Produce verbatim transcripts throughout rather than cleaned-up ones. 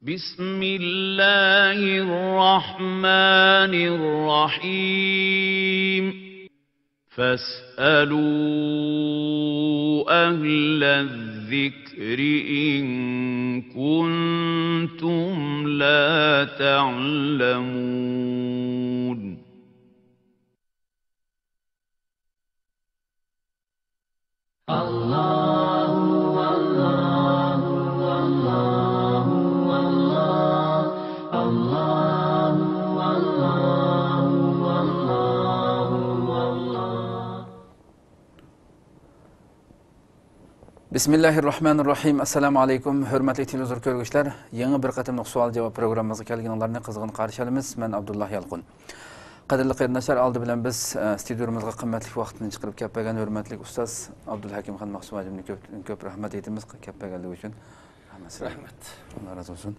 بسم الله الرحمن الرحيم. فاسألوا أهل الذكر إن كنتم لا تعلمون. بىسمىللاھىررەھمانىررەھىم. ئەسسالامۇ ئەلەيكۇم، ھۆرمەتلىك تېلېۋىزور كۆرگۈچىلەر. يېڭى بىر قېتىملىق سوئال-جاۋاب پروگراممىمىزغا كەلگىنىڭلارنى قىزغىن قارشى ئالىمىز. مەن ئابدۇللا يالقۇن. قەدىرلىك قېرىنداشلار، ئالدى بىلەن بىز، ئە، ستۇدىيومىزغا قىممەتلىك ۋاقتىنى چىقىرىپ كەپ بەرگەن ھۆرمەتلىك ئۇستاز ئابدۇلھەكىم خان مەخسۇم ھاجىمنى كۆپ، كۆپ رەھمەت ئېيتىمىز، كەپ بەرگەنلىكى ئۈچۈن. رەھمەت سىلەرگە. رەھمەت. ئاللا رازى بولسۇن.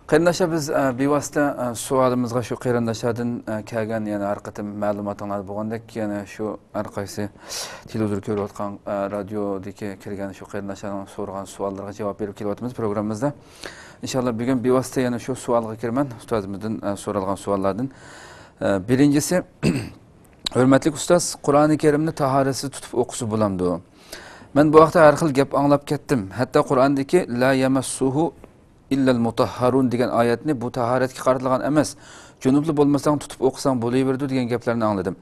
قېرىنداشلار، بىز، ئە، بىۋاسىتە، ئە، سوئالىمىزغا شۇ قېرىنداشلاردىن، ئە، كەلگەن، يەنە ھەر قېتىم مەلۇماتىڭلاردا بولغاندەك، يەنە شۇ ھەر قايسى تېلېۋىزور كۆرۈۋاتقان، ئە، رادىيودىكى كىرگەن شۇ قېرىنداشلارنىڭ سورىغان سوئاللىرىغا جاۋاب بېرىپ كېلىۋاتىمىز پروگراممىمىزدا. ئىنشاللا بۈگۈن بىۋاسىتە يەنە شۇ سوئالغا كىرىمەن، ئۇستازىمىزدىن، ئە، سورالغان سوئاللاردىن. ئە، بىرىنچىسى، ھۆرمەتلىك ئۇستاز، قۇرئانى كەرىمنى تاھارەتسىز تۇتۇپ ئوقۇسا بولامدۇ؟ مەن بۇ ھەقتە ھەر خىل گەپ ئاڭلاپ كەتتىم. ھەتتا قۇرئاندىكى لا يەمەسسۇھۇ ئىللەل مۇتەھھەرۇن دېگەن ئايەتنى بۇ تاھارەتكە قارىتىلغان ئەمەس، جۇنۇپلا بولمىساڭ تۇتۇپ ئوقۇساڭ بولۇۋېرىدۇ دېگەن گەپلەرنى ئاڭلىدىم.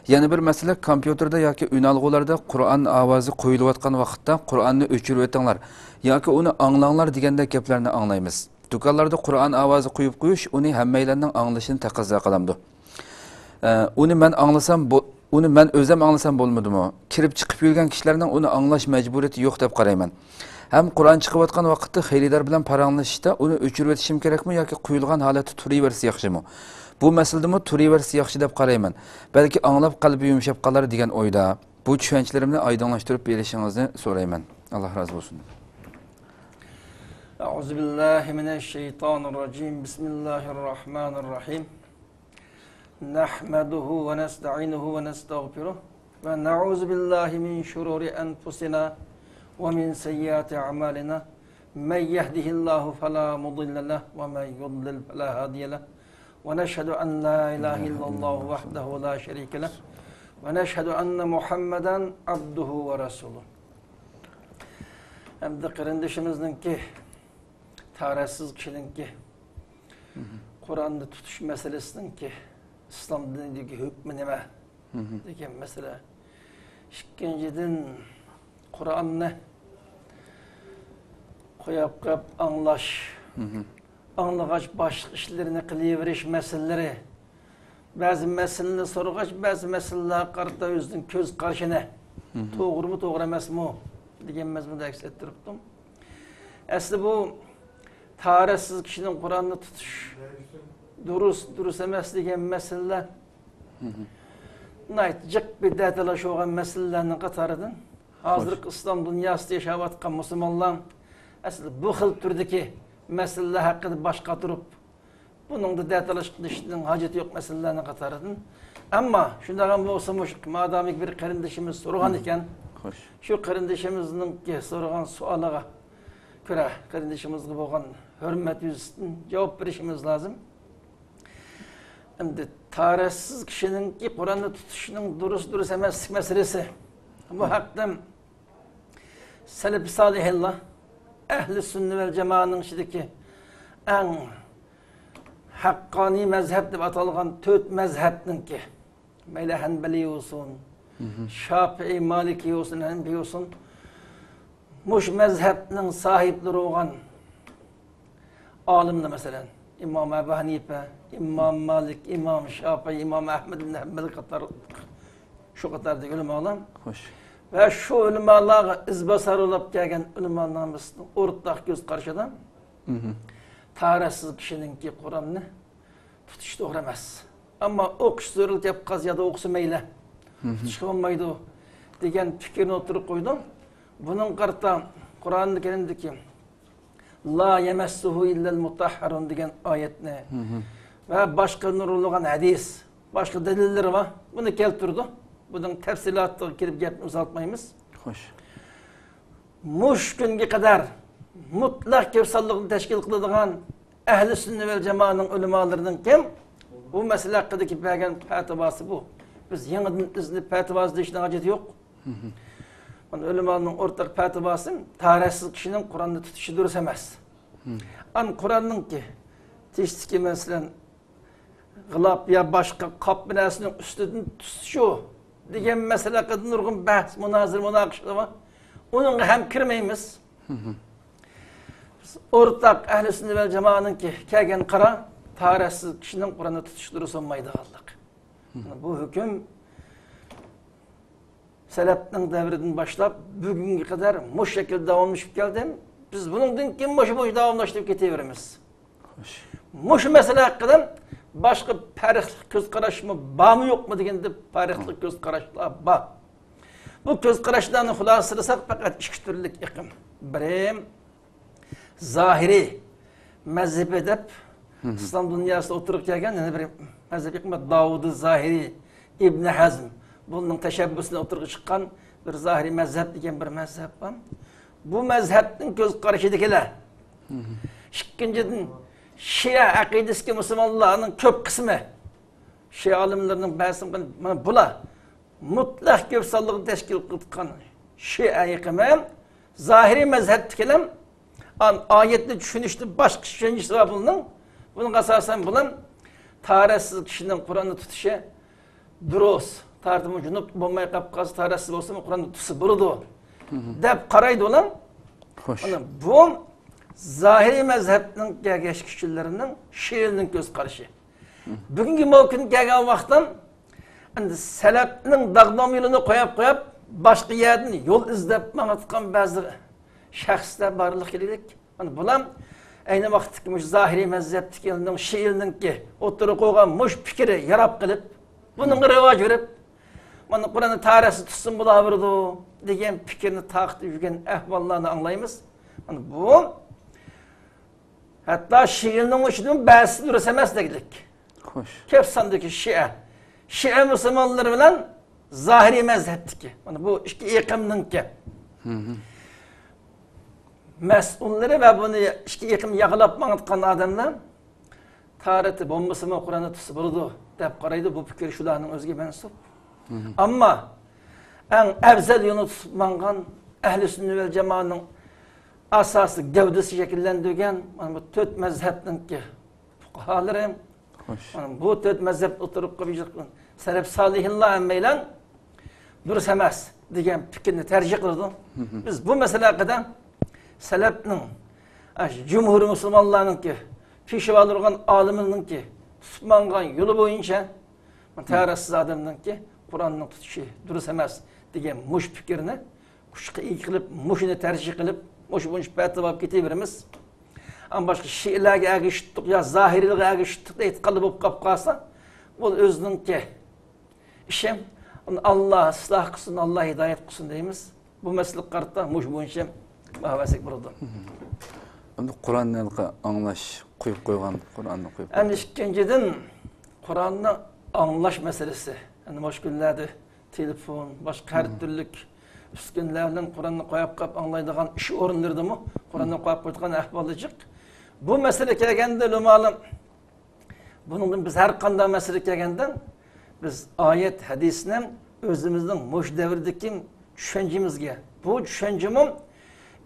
يەنە بىر مەسىلە، كومپيۇتېردا ياكى ئۈنئالغۇلاردا قۇرئان ئاۋازى قويۇلۇۋاتقان ۋاقىتتا قۇرئاننى ئۆچۈرۈۋېتىڭلار ياكى ئۇنى ئاڭلاڭلار دېگەندەك گەپلەرنى ئاڭلايمىز. دۇكانلاردا قۇرئان ئاۋازى قويۇپ قويۇش ئۇنى ھەممەيلەننىڭ ئاڭلىشىنى تەقەززا قىلامدۇ؟ ئە، ئۇنى مەن ئاڭلىسام بو-، ئۇنى مەن ئۆزۈم ئاڭلىسام بولمىدىمۇ؟ كىرىپ چىقىپ يۈرگەن كىشىلەرنىڭ ئۇنى ئاڭلاش مەجبۇرىيىتى يوق دەپ قارايمەن. ھەم قۇرئان چىقىۋاتقان ۋاقىتتا خېرىدار بىلەن پاراڭلىشىشتا ئۇنى ئۆچۈرۈۋېتىشىم كېرەكمۇ ياكى قويۇلغان ھالەتتە تۇرۇۋەرسە ياخشىمۇ؟ بۇ مەسىلىدىمۇ تۇرۇۋەرسە ياخشى دەپ قارايمەن. بەلكى ئاڭلاپ قەلبى يۇمشاپ قالار دېگەن ئويدا. بۇ چۈشەنچىلىرىمنى ئايدىڭلاشتۇرۇپ بېرىشىڭىزنى سورايمەن. ئاللا رازى بولسۇن. أعوذ بالله من الشيطان الرجيم. بسم الله الرحمن الرحيم. نحمده ونستعينه ونستغفره ونعوذ بالله من شرور أنفسنا ومن سيئات أعمالنا. من يهده الله فلا مضل له ومن يضلل فلا هادي له. ونشهد أن لا إله إلا الله وحده لا شريك له. ونشهد أن محمدا عبده ورسوله. ئەمدى قېرىندىشىمىزنىڭكى، تاھارەتسىز كىشىنىڭكى قۇرئاننى تۇتۇش مەسىلىسىنىڭكى ئىسلام دىنىدىكى ھۆكمى نېمە دېگەن مەسىلە. ئىككىنچىدىن، قۇرئاننى قويۇپ قويۇپ ئاڭلاش، ئاڭلىغاچ باشقا ئىشلىرىنى قىلىۋېرىش مەسىلىلىرى، بەزى مەسىلىنى سورىغاچ، بەزى مەسىلىلەرگە قارىتا ئۆزىنىڭ كۆز قارىشىنى، توغرىمۇ، توغرا ئەمەسمۇ دېگەن مەزمۇندا ئەكس ئەتتۈرۈپتۇ. ئەسلى بۇ تاھارەتسىز كىشىنىڭ قۇرئاننى تۇتۇش دۇرۇس، دۇرۇس ئەمەس دېگەن مەسىلىلەر ناھايىتى جىق بىر دەتالاش بولغان مەسىلىلەرنىڭ قاتارىدىن، ھازىرقى ئىسلام دۇنياسىدا ياشاۋاتقان مۇسۇلمانلار ئەسلى بۇ خىل تۈردىكى مەسىلىلەر ھەققىدە باش قاتۇرۇپ، بۇنىڭدا دەتالاش قىلىشنىڭ ھاجىتى يوق مەسىلىلەرنىڭ قاتارىدىن. ئەمما شۇنداقلا بولسىمۇ، شۇ مادامىكى بىر قېرىندىشىمىز سورىغان ئىكەن، شۇ قېرىندىشىمىزنىڭكى سورىغان سوئالىغا كۆرە، قېرىندىشىمىزغا بولغان ھۆرمەت يۈزىسىدىن جاۋاب بېرىشىمىز لازىم. ئەمدى تاھارەتسىز كىشىنىڭكى قۇرئاننى تۇتۇشىنىڭ دۇرۇس، دۇرۇس ئەمەسلىك مەسىلىسى. بۇ ھەقتە سەلەف سالىھىنلار، ئەھلى سۈننە ۋەل جامائەنىڭ ئىچىدىكى ئەڭ ھەققانىي مەزھەپ دەپ ئاتالغان تۆت مەزھەپنىڭكى، مەيلى ھەنبەلىي بولسۇن، شاپىئىي، مالىكىي بولسۇن، ھەنىپىي بولسۇن، مۇشۇ مەزھەپنىڭ ساھىبلىرى بولغان ئالىملار، مەسىلەن، ئىمام ئەبۇ ھەنىپە، ئىمام مالىك، ئىمام شاپىئىي، ئىمام ئەھمەد ئىبن ھەنبەل قاتارلىق، شۇ قاتاردىكى ئۆلىمالار. ۋە شۇ ئۆلىمالارغا ئىزباسار بولۇپ كەلگەن ئۆلىمالارنىڭ ھەممىسىنىڭ ئورتاق كۆز قارىشىدا تاھارەتسىز كىشىنىڭكى قۇرئاننى تۇتۇش توغرا ئەمەس. ئەمما ئوقۇش زۆرۈر كەپ قالسا يادا ئوقۇسا مەيلى. تۇتۇشقا بولمايدۇ دېگەن پىكىرنى ئوتتۇرىغا قويدۇم. بۇنىڭغا قارىتا قۇرئانى كەرىمدىكى لا يەمەسسۇھۇ ئىللەل مۇتەھھەرۇن دېگەن ئايەتنى ۋە باشقا نۇرغۇنلىغان ھەدىس، باشقا دەلىللىرى بار. بۇنى كەلتۈردى. بۇنىڭ تەپسىلاتىغا كىرىپ گەپنى ئۇزارتمايمىز. خوش. مۇشۇ كۈنگە قەدەر مۇتلەق كۆپ سانلىقنى تەشكىل قىلىدىغان ئەھلى سۈننە ۋەل جامائەنىڭ ئۆلىمالىرىنىڭكى بۇ مەسىلە ھەققىدىكى بەرگەن پەتىۋاسى بۇ. بىز يېڭىدىن ئىزدىنىپ پەتىۋا ئىزدەشنىڭ ھاجىتى يوق. مانا ئۆلىمانىڭ ئورتاق پەتىۋاسى تاھارەتسىز كىشىنىڭ قۇرئاننى تۇتۇشى دۇرۇس ئەمەس. ئان قۇرئاننىڭكى تېشىدىكى، مەسىلەن، غىلاپ يا باشقا قاپ نەرسىنىڭ ئۈستىدىن تۇتۇشۇ دېگەن مەسىلە ھەققىدە نۇرغۇن بەھس، مۇنازىرە، مۇناقىشىلەر بار. ئۇنىڭغا ھەم كىرمەيمىز. بىز ئورتاق ئەھلى سۈننە ۋەل جامائەنىڭكى كەلگەن قارار تاھارەتسىز كىشىنىڭ قۇرئاننى تۇتۇشى دۇرۇس بولمايدىغانلىق. بۇ ھۆكۈم سەلەپنىڭ دەۋرىدىن باشلاپ بۈگۈنگە قەدەر مۇشۇ شەكىلدە داۋاملىشىپ كەلدى. بىز بۇنىڭدىن كېيىن مۇشۇ بويىچە داۋاملاشتۇرۇپ كېتىۋېرىمىز. خوش. مۇشۇ مەسىلە ھەققىدە باشقا پەرقلىق كۆز قاراشمۇ بارمۇ يوقمۇ دېگەندە پەرقلىق كۆز قاراشلار بار. بۇ كۆز قاراشلارنى خۇلاسىلىساق پەقەت ئىككى تۈرلۈك ئېقىم. بىرى، زاھىرىي مەزھىپى دەپ ئىسلام دۇنياسىدا ئوتتۇرىغا كەلگەن يەنە بىر مەزھەپ ئېقىمى داۋۇدى زاھىرىي، ئىبنى ھەزم، بۇنىڭ تەشەببۇسىنى ئوتتۇرىغا چىققان بىر زاھىرىي مەزھەپ دېگەن بىر مەزھەپ بار. بۇ مەزھەپنىڭ كۆز قارىشىدىكىلەر. ئىككىنچىدىن، شىئە ئەقىدىسىدىكى مۇسۇلمانلارنىڭ كۆپ قىسمى، شىئە ئالىملىرىنىڭ بەزىسى، مانا بۇلار مۇتلەق كۆپ سانلىقنى تەشكىل قىلىدىغان شىئە ئېقىمى زاھىرىي مەزھەپتىكىلەر. ئان ئايەتنى چۈشىنىشتە باشقا چۈشەنچىسى بار بۇنىڭ. بۇنىڭغا ئاساسەن بۇلار تاھارەتسىز كىشىنىڭ قۇرئاننى تۇتۇشى دۇرۇس. تاھارىتىمۇ جۇنۇپ بولماي قاپ قالسا، تاھارەتسىز بولسىمۇ قۇرئاننى تۇتسا بولىدۇ دەپ قارايدۇ ئۇلار. خوش. مانا بۇ زاھىرىي مەزھەپنىڭ ئەگەشكۈچىلىرىنىڭ شىئىنىڭ كۆز قارىشى. بۈگۈنكى مەۋقىدىن كەلگەن ۋاقىتتا ئەمدى سەلەپنىڭ داغدام يولىنى قويۇپ، قويۇپ، باشقا يەردىن يول ئىزدەپ ماڭىدىغان بەزى شەخسلەر بارلىققا كېلىدۇ. مانا بۇلار ئەينى ۋاقىتتىكى مۇشۇ زاھىرىي مەزھەپتىكىلەرنىڭ شىئىنىڭكى ئوتتۇرىغا قويغان مۇشۇ پىكرى ياراپ قېلىپ، بۇنىڭغا رىۋاج بېرىپ، مانا قۇرئاننى تاھارەتسىز تۇتسىمۇ بولاۋېرىدۇ دېگەن پىكىرنى تارقىتىپ يۈرگەن ئەھۋاللارنى ئاڭلايمىز. مانا بۇ ھەتتا شىئىنىڭ ئىچىدىمۇ بەزىسى دۇرۇس ئەمەس دېگۈدەك. خوش. كۆپ ساندىكى شىئە. شىئە مۇسۇلمانلىرى بىلەن زاھىرىي مەزھەپتىكى. مانا بۇ ئىككى ئېقىمنىڭكى مەسئۇللىرى ۋە بۇنى ئىككى ئېقىم ياقلاپ ماڭىدىغان ئادەملەر تاھارىتى بولمىسىمۇ قۇرئاننى تۇتسا بولىدۇ دەپ قارايدۇ. بۇ پىكىر شۇلارنىڭ ئۆزىگە مەنسۇپ. ئەمما ئەڭ ئەۋزەل يولنى تۇتۇپ ماڭغان ئەھلى سۈننە ۋەل جامائەنىڭ ئاساسىي گەۋدىسى شەكىللەندۈرگەن مانا بۇ تۆت مەزھەپنىڭكى پۇقاھالىرى، خوش، مانا بۇ تۆت مەزھەپ ئوتتۇرىغا قويۇپ سەلەپ سالىھىنلار ھەممەيلەن دۇرۇس ئەمەس دېگەن پىكىرنى تەرجىھ قىلىدۇ. بىز بۇ مەسىلە ھەققىدە سەلەپنىڭ، ئاشۇ جۇمھۇر مۇسۇلمانلارنىڭكى، پېشۋالار بولغان ئالىملارنىڭكى تۇتۇپ ماڭغان يولى بويىچە تاھارەتسىز ئادەمنىڭكى قۇرئاننىڭ تۇتۇشى دۇرۇس ئەمەس دېگەن مۇشۇ پىكىرنى كۈچكە ئىگە قىلىپ، مۇشۇنى تەرجىھ قىلىپ، مۇشۇ بويىچە پەتىۋا ئېلىپ كېتىۋېرىمىز. ئەمما باشقا شىئىلەرگە ئەگىشىپ تۇتتۇق يا زاھىرىيلارغا ئەگىشىپ تۇتتۇق دەپ ئېتىقادلىق بولۇپ قاپ قالسا، بۇ ئۆزىنىڭكى ئىشى. ئۇنى ئاللا ئىسلاھ قىلسۇن، ئاللا ھىدايەت قىلسۇن دەيمىز. بۇ مەسىلىگە قارىتا مۇشۇ بويىچە باھا بەرسەك بولىدۇ. ئەمدى قۇرئاننى ھېلىقى ئاڭلاش، قويۇپ قويغان قۇرئاننى قويۇپ ئەمدى قويغان. ئىككىنچىدىن، قۇرئاننى ئاڭلاش مەسىلىسى. ئەمدى مۇشۇ كۈنلەردە تېلېفون، باشقا ھەر تۈرلۈك ئۈسكۈنىلەر بىلەن قۇرئاننى قويۇپ قويۇپ ئاڭلايدىغان ئىش ئورۇنلىرىدىمۇ قۇرئاننى قويۇپ قويىدىغان ئەھۋال جىق. بۇ مەسىلىگە كەلگەندە، ئۆلىمالار بۇنىڭدىن بىز ھەر قانداق مەسىلىگە كەلگەندە، بىز ئايەت، ھەدىسنى ئۆزىمىزنىڭ مۇشۇ دەۋردىكى چۈشەنچىمىزگە، بۇ چۈشەنچىمۇ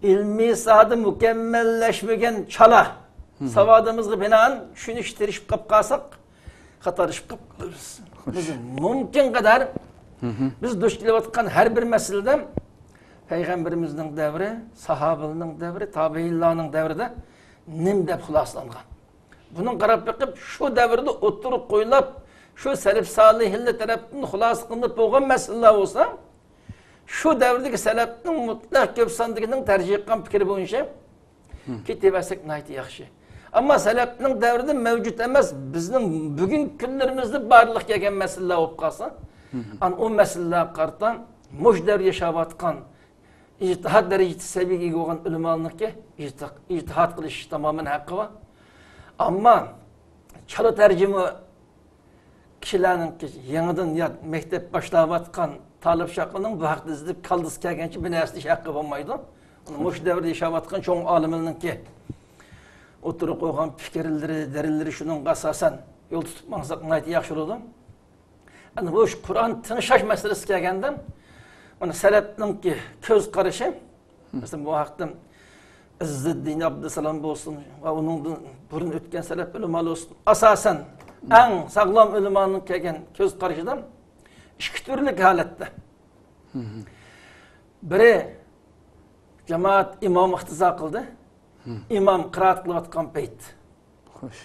ئىلمىي ساھەدە مۇكەممەللەشمىگەن چالا ساۋادىمىزغا بىنائەن چۈشىنىشكە تىرىشىپ قاپ قالساق، خاتالىشىپ قاپ قالىمىز. بىز مۇمكىن قەدەر بىز دۇچ كېلىۋاتقان ھەر بىر مەسىلىدە پەيغەمبىرىمىزنىڭ دەۋرى، ساھابىلەرنىڭ دەۋرى، تابىئىنلارنىڭ دەۋرىدە نېمە دەپ خۇلاسىلانغان؟ بۇنىڭغا قاراپ بېقىپ، شۇ دەۋردە ئوتتۇرىغا قويۇلۇپ، شۇ سەلەپ سالىھىنلار تەرەپتىن خۇلاسە قىلىنىپ بولغان مەسىلىلەر بولسا، شۇ دەۋردىكى سەلەپنىڭ مۇتلەق كۆپ ساندىكىنىڭ تەرجىھ قىلغان پىكرى بويىچە كېتىۋەرسەك ناھايىتى ياخشى. ئەمما سەلەپنىڭ دەۋرىدە مەۋجۇت ئەمەس، بىزنىڭ بۈگۈنكى كۈنلىرىمىزدە بارلىققا كەلگەن مەسىلىلەر بولۇپ قالسا، ئانا ئۇ مەسىلىلەرگە قارىتا مۇشۇ دەۋردە ياشاۋاتقان ئىجتىھات دەرىجىسى سەۋىيىگە ئىگە بولغان ئۆلىمالارنىڭكى ئىجتىھ-، ئىجتىھات قىلىش تامامەن ھەققى بار. ئەمما چالا تەرجىمە كىشىلەرنىڭكى يېڭىدىن يا مەكتەپ باشلاۋاتقان تالىپ شاقىنىڭ بۇ ھەقتە ئىزدىنىپ كاللىسى كەلگەنچە بىر نەرسە دېيىش ھەققى بولمايدۇ. مۇشۇ دەۋردە ياشاۋاتقان چوڭ ئالىملارنىڭكى ئوتتۇرىغا قويغان پىكىرلىرى، دەلىللىرى شۇنىڭغا ئاساسەن يول تۇتۇپ ماڭساق ناھايىتى ياخشى بولىدۇ. ئەنە بۇ قۇرئان تىڭشاش مەسىلىسىگە كەلگەندە، مانا سەلەپنىڭكى كۆز قارىشى، مەسىلەن، بۇ ھەقتە ئىززىددىن ئابدۇسالام بولسۇن ۋە ئۇنىڭدىن بۇرۇن ئۆتكەن سەلەپ ئۆلىمالار بولسۇن، ئاساسەن ئەڭ ساغلام ئۆلىمانىڭ كەلگەن كۆز قارىشىدا ئىككى تۈرلۈك ھالەتتە. بىرى، جامائەت ئىمام ئىقتىزا قىلدى. ئىمام قىرائەت قىلىۋاتقان پەيت. خوش.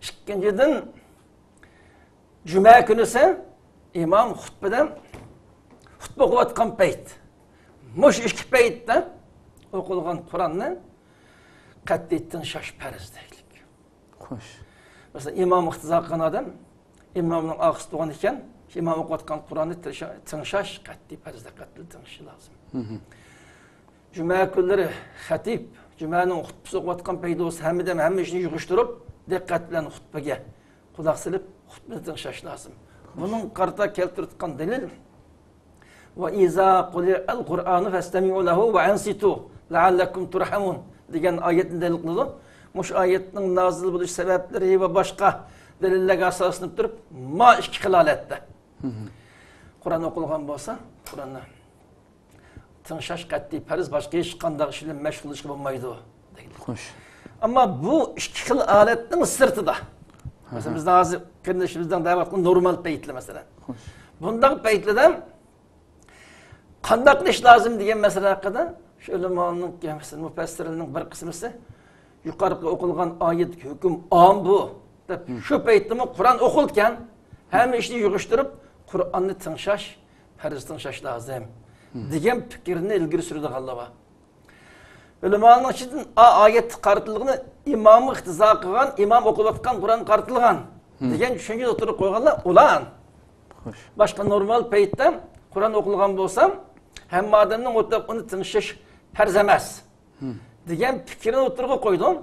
ئىككىنچىدىن، جۈمە كۈنىسى ئىمام خۇتبىدە خۇتبە ئوقۇۋاتقان پەيت. مۇشۇ ئىككى پەيتتە ئوقۇلغان قۇرئاننى قەتئىي تىڭشاش پەرز دەيلىك. خوش. مەسىلەن، ئىمام ئىقتىزا قىلغان ئادەم ئىمامنىڭ ئارقىسىدا تۇرغان ئىكەن، ئىمام ئوقۇۋاتقان قۇرئاننى تىرشا-، تىڭشاش قەتئىي پەرز، دىققەت بىلەن تىڭشىشى لازىم. جۈمە كۈنلىرى خەتىب جۈمەنىڭ خۇتبىسى ئوقۇۋاتقان پەيتى بولسا، ھەممىدىن ھەممە ئىشنى يىغىشتۇرۇپ، دىققەت بىلەن خۇتبىگە قۇلاق سېلىپ، خۇتبىنى تىڭشاش لازىم. بۇنىڭغا قارىتا كەلتۈرۈۋاتقان دەلىل، «وَإِذَا قُرِئَ الْقُرْآنُ فَاسْتَمِعُوا لَهُ وَأَنصِتُوا لَعَلَّكُمْ تُرْحَمُونَ» دېگەن ئايەتنى دەلىل قىلىدۇ. مۇشۇ ئايەتنىڭ نازىل بولۇش سەۋەبلىرى ۋە باشقا دەلىللەرگە ئاساسلىنىپ تۇرۇپ، ما ئىككى خىل ھالەتتە قۇرئان ئوقۇلغان بولسا، قۇرئاننى تىڭشاش قەتئىي پەرز، باشقا ھېچقانداق ئىش بىلەن مەشغۇللىشىشقا بولمايدۇ دەيدۇ. خوش. ئەمما بۇ ئىككى خىل ھالەتنىڭ سىرتىدا، مەسىلەن، بىزنىڭ ھازىر قېرىندىشىمىزنىڭ دەۋاتقان نورمال پەيتلەر، مەسىلەن. خوش. بۇنداق پەيتلەردە قانداق قىلىش لازىم دېگەن مەسىلە ھەققىدە شۇ ئۆلىمانىڭ، مەسىلەن، مۇپەسسىرلىرىنىڭ بىر قىسمىسى يۇقىرىقى ئوقۇلغان ئايەتتىكى ھۆكۈم ئام بۇ دەپ، شۇ پەيتتىمۇ قۇرئان ئوقۇلىدىكەن، ھەممە ئىشنى يىغىشتۇرۇپ، قۇرئاننى تىڭشاش، پەرز تىڭشاش لازىم دېگەن پىكىرنى ئىلگىرى سۈرىدىغانلار بار. ئۆلىمانىڭ ئىچىدىن ئا ئايەتتە قارىتىلغىنى ئىمامغا ئىقتىزا قىلغان، ئىمام ئوقۇۋاتقان قۇرئان قارىتىلغان دېگەن چۈشەنچە ئوتتۇرىغا قويغانلار ئۇلار. خوش. باشقا نورمال پەيتتە قۇرئان ئوقۇلغان بولسا، ھەممە ئادەمنىڭ ئوتتۇرىغا ئۇنى تىڭشىش پەرز ئەمەس دېگەن پىكىرنى ئوتتۇرىغا قويدۇم.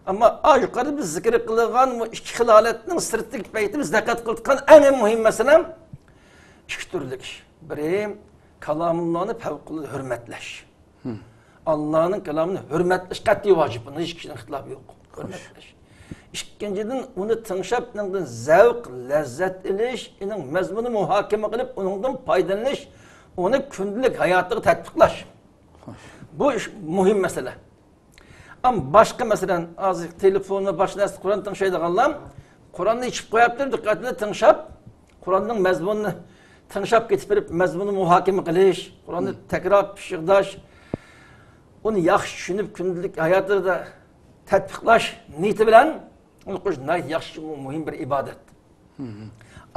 ئەمما ئا يۇقىرىدا بىز زىكىر قىلغان بۇ ئىككى خىل ھالەتنىڭ سىرتىدىكى پەيتتە بىز دىققەت قىلىدىغان ئەڭ مۇھىم مەسىلە ئىككى تۈرلۈك ئىش. بىرى، كالامۇللانى پەۋقۇلئاددە ھۆرمەتلەش. ئاللانىڭ كالامىنى ھۆرمەتلەش قەتئىي ۋاجىپ. بۇنىڭ ھېچ كىشىنىڭ ئىختىلاپى يوق. خوش. ھۆرمەتلەش. ئىككىنچىدىن، ئۇنى تىڭشاپ، ئۇنىڭدىن زەۋق، لەززەت ئېلىش، ئۇنىڭ مەزمۇنىنى مۇھاكىمە قىلىپ، ئۇنىڭدىن پايدىلىنىش، ئۇنى كۈندىلىك ھاياتىغا تەتبىقلاش. خوش. بۇ ئىش مۇھىم مەسىلە. ئەمما باشقا، مەسىلەن، ھازىر تېلېفون ۋە باشقا نەرسىدە قۇرئان تىڭشايدىغانلار قۇرئاننى ئېچىپ قويۇپتۇ، دىققەتىنى تىڭشاپ، قۇرئاننىڭ مەزمۇنىنى تىڭشاپ كېتىپ بېرىپ، مەزمۇننى مۇھاكىمە قىلىش، قۇرئاننى تەكرار پىششىقداش، ئۇنى ياخشى چۈشىنىپ، كۈندىلىك ھاياتىدا تەتبىقلاش نىيىتى بىلەن ئۇنى قىلىش ناھايىتى ياخشى، مۇھىم بىر ئىبادەت.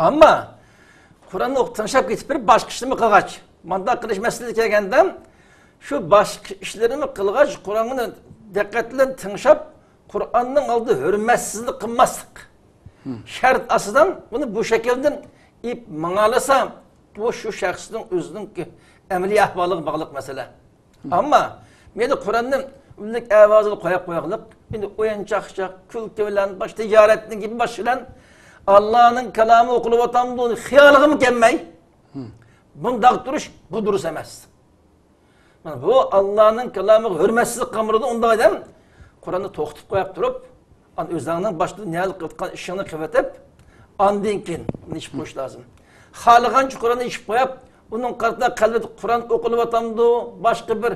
ئەمما قۇرئاننى ئوقۇپ تىڭشاپ كېتىپ بېرىپ، باشقا ئىشلىرىمۇ قىلغاچ، مۇنداق قىلىش مەسىلىسىگە كەلگەندە، شۇ باشقا ئىشلىرىمۇ قىلغاچ، قۇرئاننى دىققەت بىلەن تىڭشاپ، قۇرئاننىڭ ئالدىدا ھۆرمەتسىزلىك قىلماسلىق شەرت ئاستىدا ئۇنى بۇ شەكىلدىن ئېلىپ ماڭالىسا، بۇ شۇ شەخسنىڭ ئۆزىنىڭ ئەمەلىي ئەھۋالىغا باغلىق مەسىلە. ئەمما مەيلى قۇرئاننى ئۈنلۈك ئاۋازدا قويۇپ قوياقلىق، ئەمدى ئويۇن-چاقچاق، كۈلكە بىلەن، باشقا تىجارەتنىڭ گېپى باشقا بىلەن، ئاللانىڭ كالامى ئوقۇلۇۋاتامدۇ، خىيالىغىمۇ كەلمەي، بۇنداق تۇرۇش، بۇ دۇرۇس ئەمەس. مانا بۇ ئاللانىڭ كالامىغا ھۆرمەتسىزلىك قىلغان بولىدۇ. ئۇنداق ئادەم قۇرئاننى توختىتىپ قويۇپ تۇرۇپ، ئان ئۆزۈڭنىڭ باشقا دۇنيالىق قىلىۋاتقان ئىشىڭنى قىلىۋېتىپ، ئاندىن كېيىن ئۇنى ئېچىپ قويۇش لازىم. خالىغانچە قۇرئاننى ئېچىپ قويۇپ، ئۇنىڭ قارىتا قەلبىدە قۇرئان ئوقۇلۇۋاتامدۇ، باشقا بىر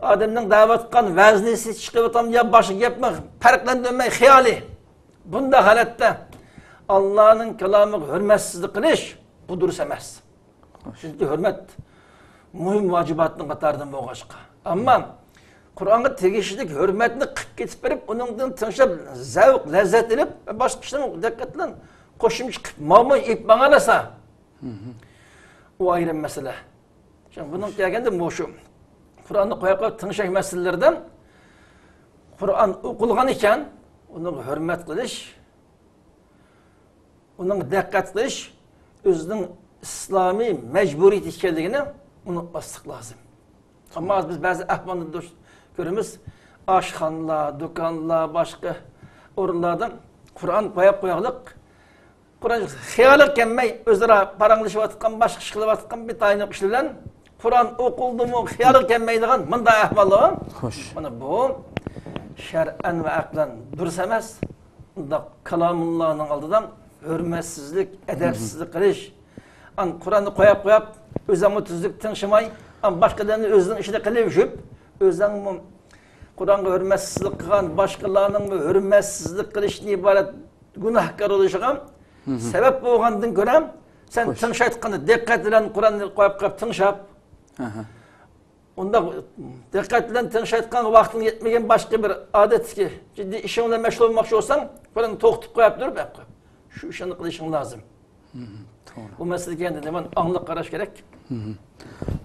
ئادەمنىڭ دەۋاتقان ۋەزنى چىقىۋاتامدۇ يا باشقا گەپمۇ پەرقلەندۈرمەي خىيالى. بۇنداق ھالەتتە ئاللانىڭ كالامىغا ھۆرمەتسىزلىك قىلىش، بۇ دۇرۇس ئەمەس. چۈنكى ھۆرمەت مۇھىم ۋاجىباتنىڭ قاتارىدىن بولغاچقا. ئەمما قۇرئانغا تېگىشلىك ھۆرمەتنى قىلىپ كېتىپ بېرىپ، ئۇنىڭدىن تىڭشاپ زەۋق، لەززەت ئېلىپ، باشقا ئىشلارنى دىققەت بىلەن قوشۇمچە قىلىپ، ماما ئېيتماڭلىسا، ئۇ ئايرىم مەسىلە. شۇڭا بۇنىڭ كەلگەندە مۇشۇ قۇرئاننى قويۇپ قويۇپ تىڭشاش مەسىلىلىرىدە قۇرئان ئوقۇلغان ئىكەن، ئۇنىڭغا ھۆرمەت قىلىش، ئۇنىڭغا دىققەت قىلىش، ئۆزىنىڭ ئىسلامىي مەجبۇرىيىتى ئىكەنلىكىنى ئۇنتۇماسلىق لازىم. ئەمما بىز بەزى ئەھۋالدا كۆرىمىز، ئاشخانىلار، دۇكانلار، باشقا ئورۇنلاردا قۇرئان قويۇپ قويۇقلۇق، قۇرئان خىيالىغا كەلمەي، ئۆزئارا پاراڭلىشىۋاتقان، باشقا ئىش قىلىۋاتقان بىر تايىنلىق ئىش بىلەن قۇرئان ئوقۇلدىمۇ خىيالغا كەلمەيدىغان مۇنداق ئەھۋاللار. خوش. مانا بۇ شەرئەن ۋە ئەقلەن دۇرۇس ئەمەس. بۇنداق كالامۇللانىڭ ئالدىدا ھۆرمەتسىزلىك، ئەدەپسىزلىك قىلىش. ئان قۇرئاننى قويۇپ قويۇپ، ئۆزۈڭمۇ تۈزۈك تىڭشىماي، ئان باشقىلارنى ئۆزىنىڭ ئىشىدا قىلىۋېرىپ، ئۆزۈڭمۇ قۇرئانغا ھۆرمەتسىزلىك قىلغان، باشقىلارنىڭمۇ ھۆرمەتسىزلىك قىلىشتىن ئىبارەت گۇناھكار بولۇشىغا سەۋەب بولغاننى كۆرەم. سەن تىڭشايتقاندا دىققەت بىلەن قۇرئاننى قويۇپ قويۇپ تىڭشاپ، ئۇنداق دىققەت بىلەن تىڭشايتقان ۋاقتىڭ يەتمىگەن باشقا بىر ئادەتتىكى جىددىي ئىشىڭ بىلەن مەشغۇل بولماقچى بولساڭ، بۇنى توختىتىپ قويۇپ تۇرۇپ، ئەپ قويۇپ، شۇ ئىشنى قىلىشىڭ لازىم. توغرا. بۇ مەسىلىگە ئەمدى نېمە ئاڭلىق قاراش كېرەك؟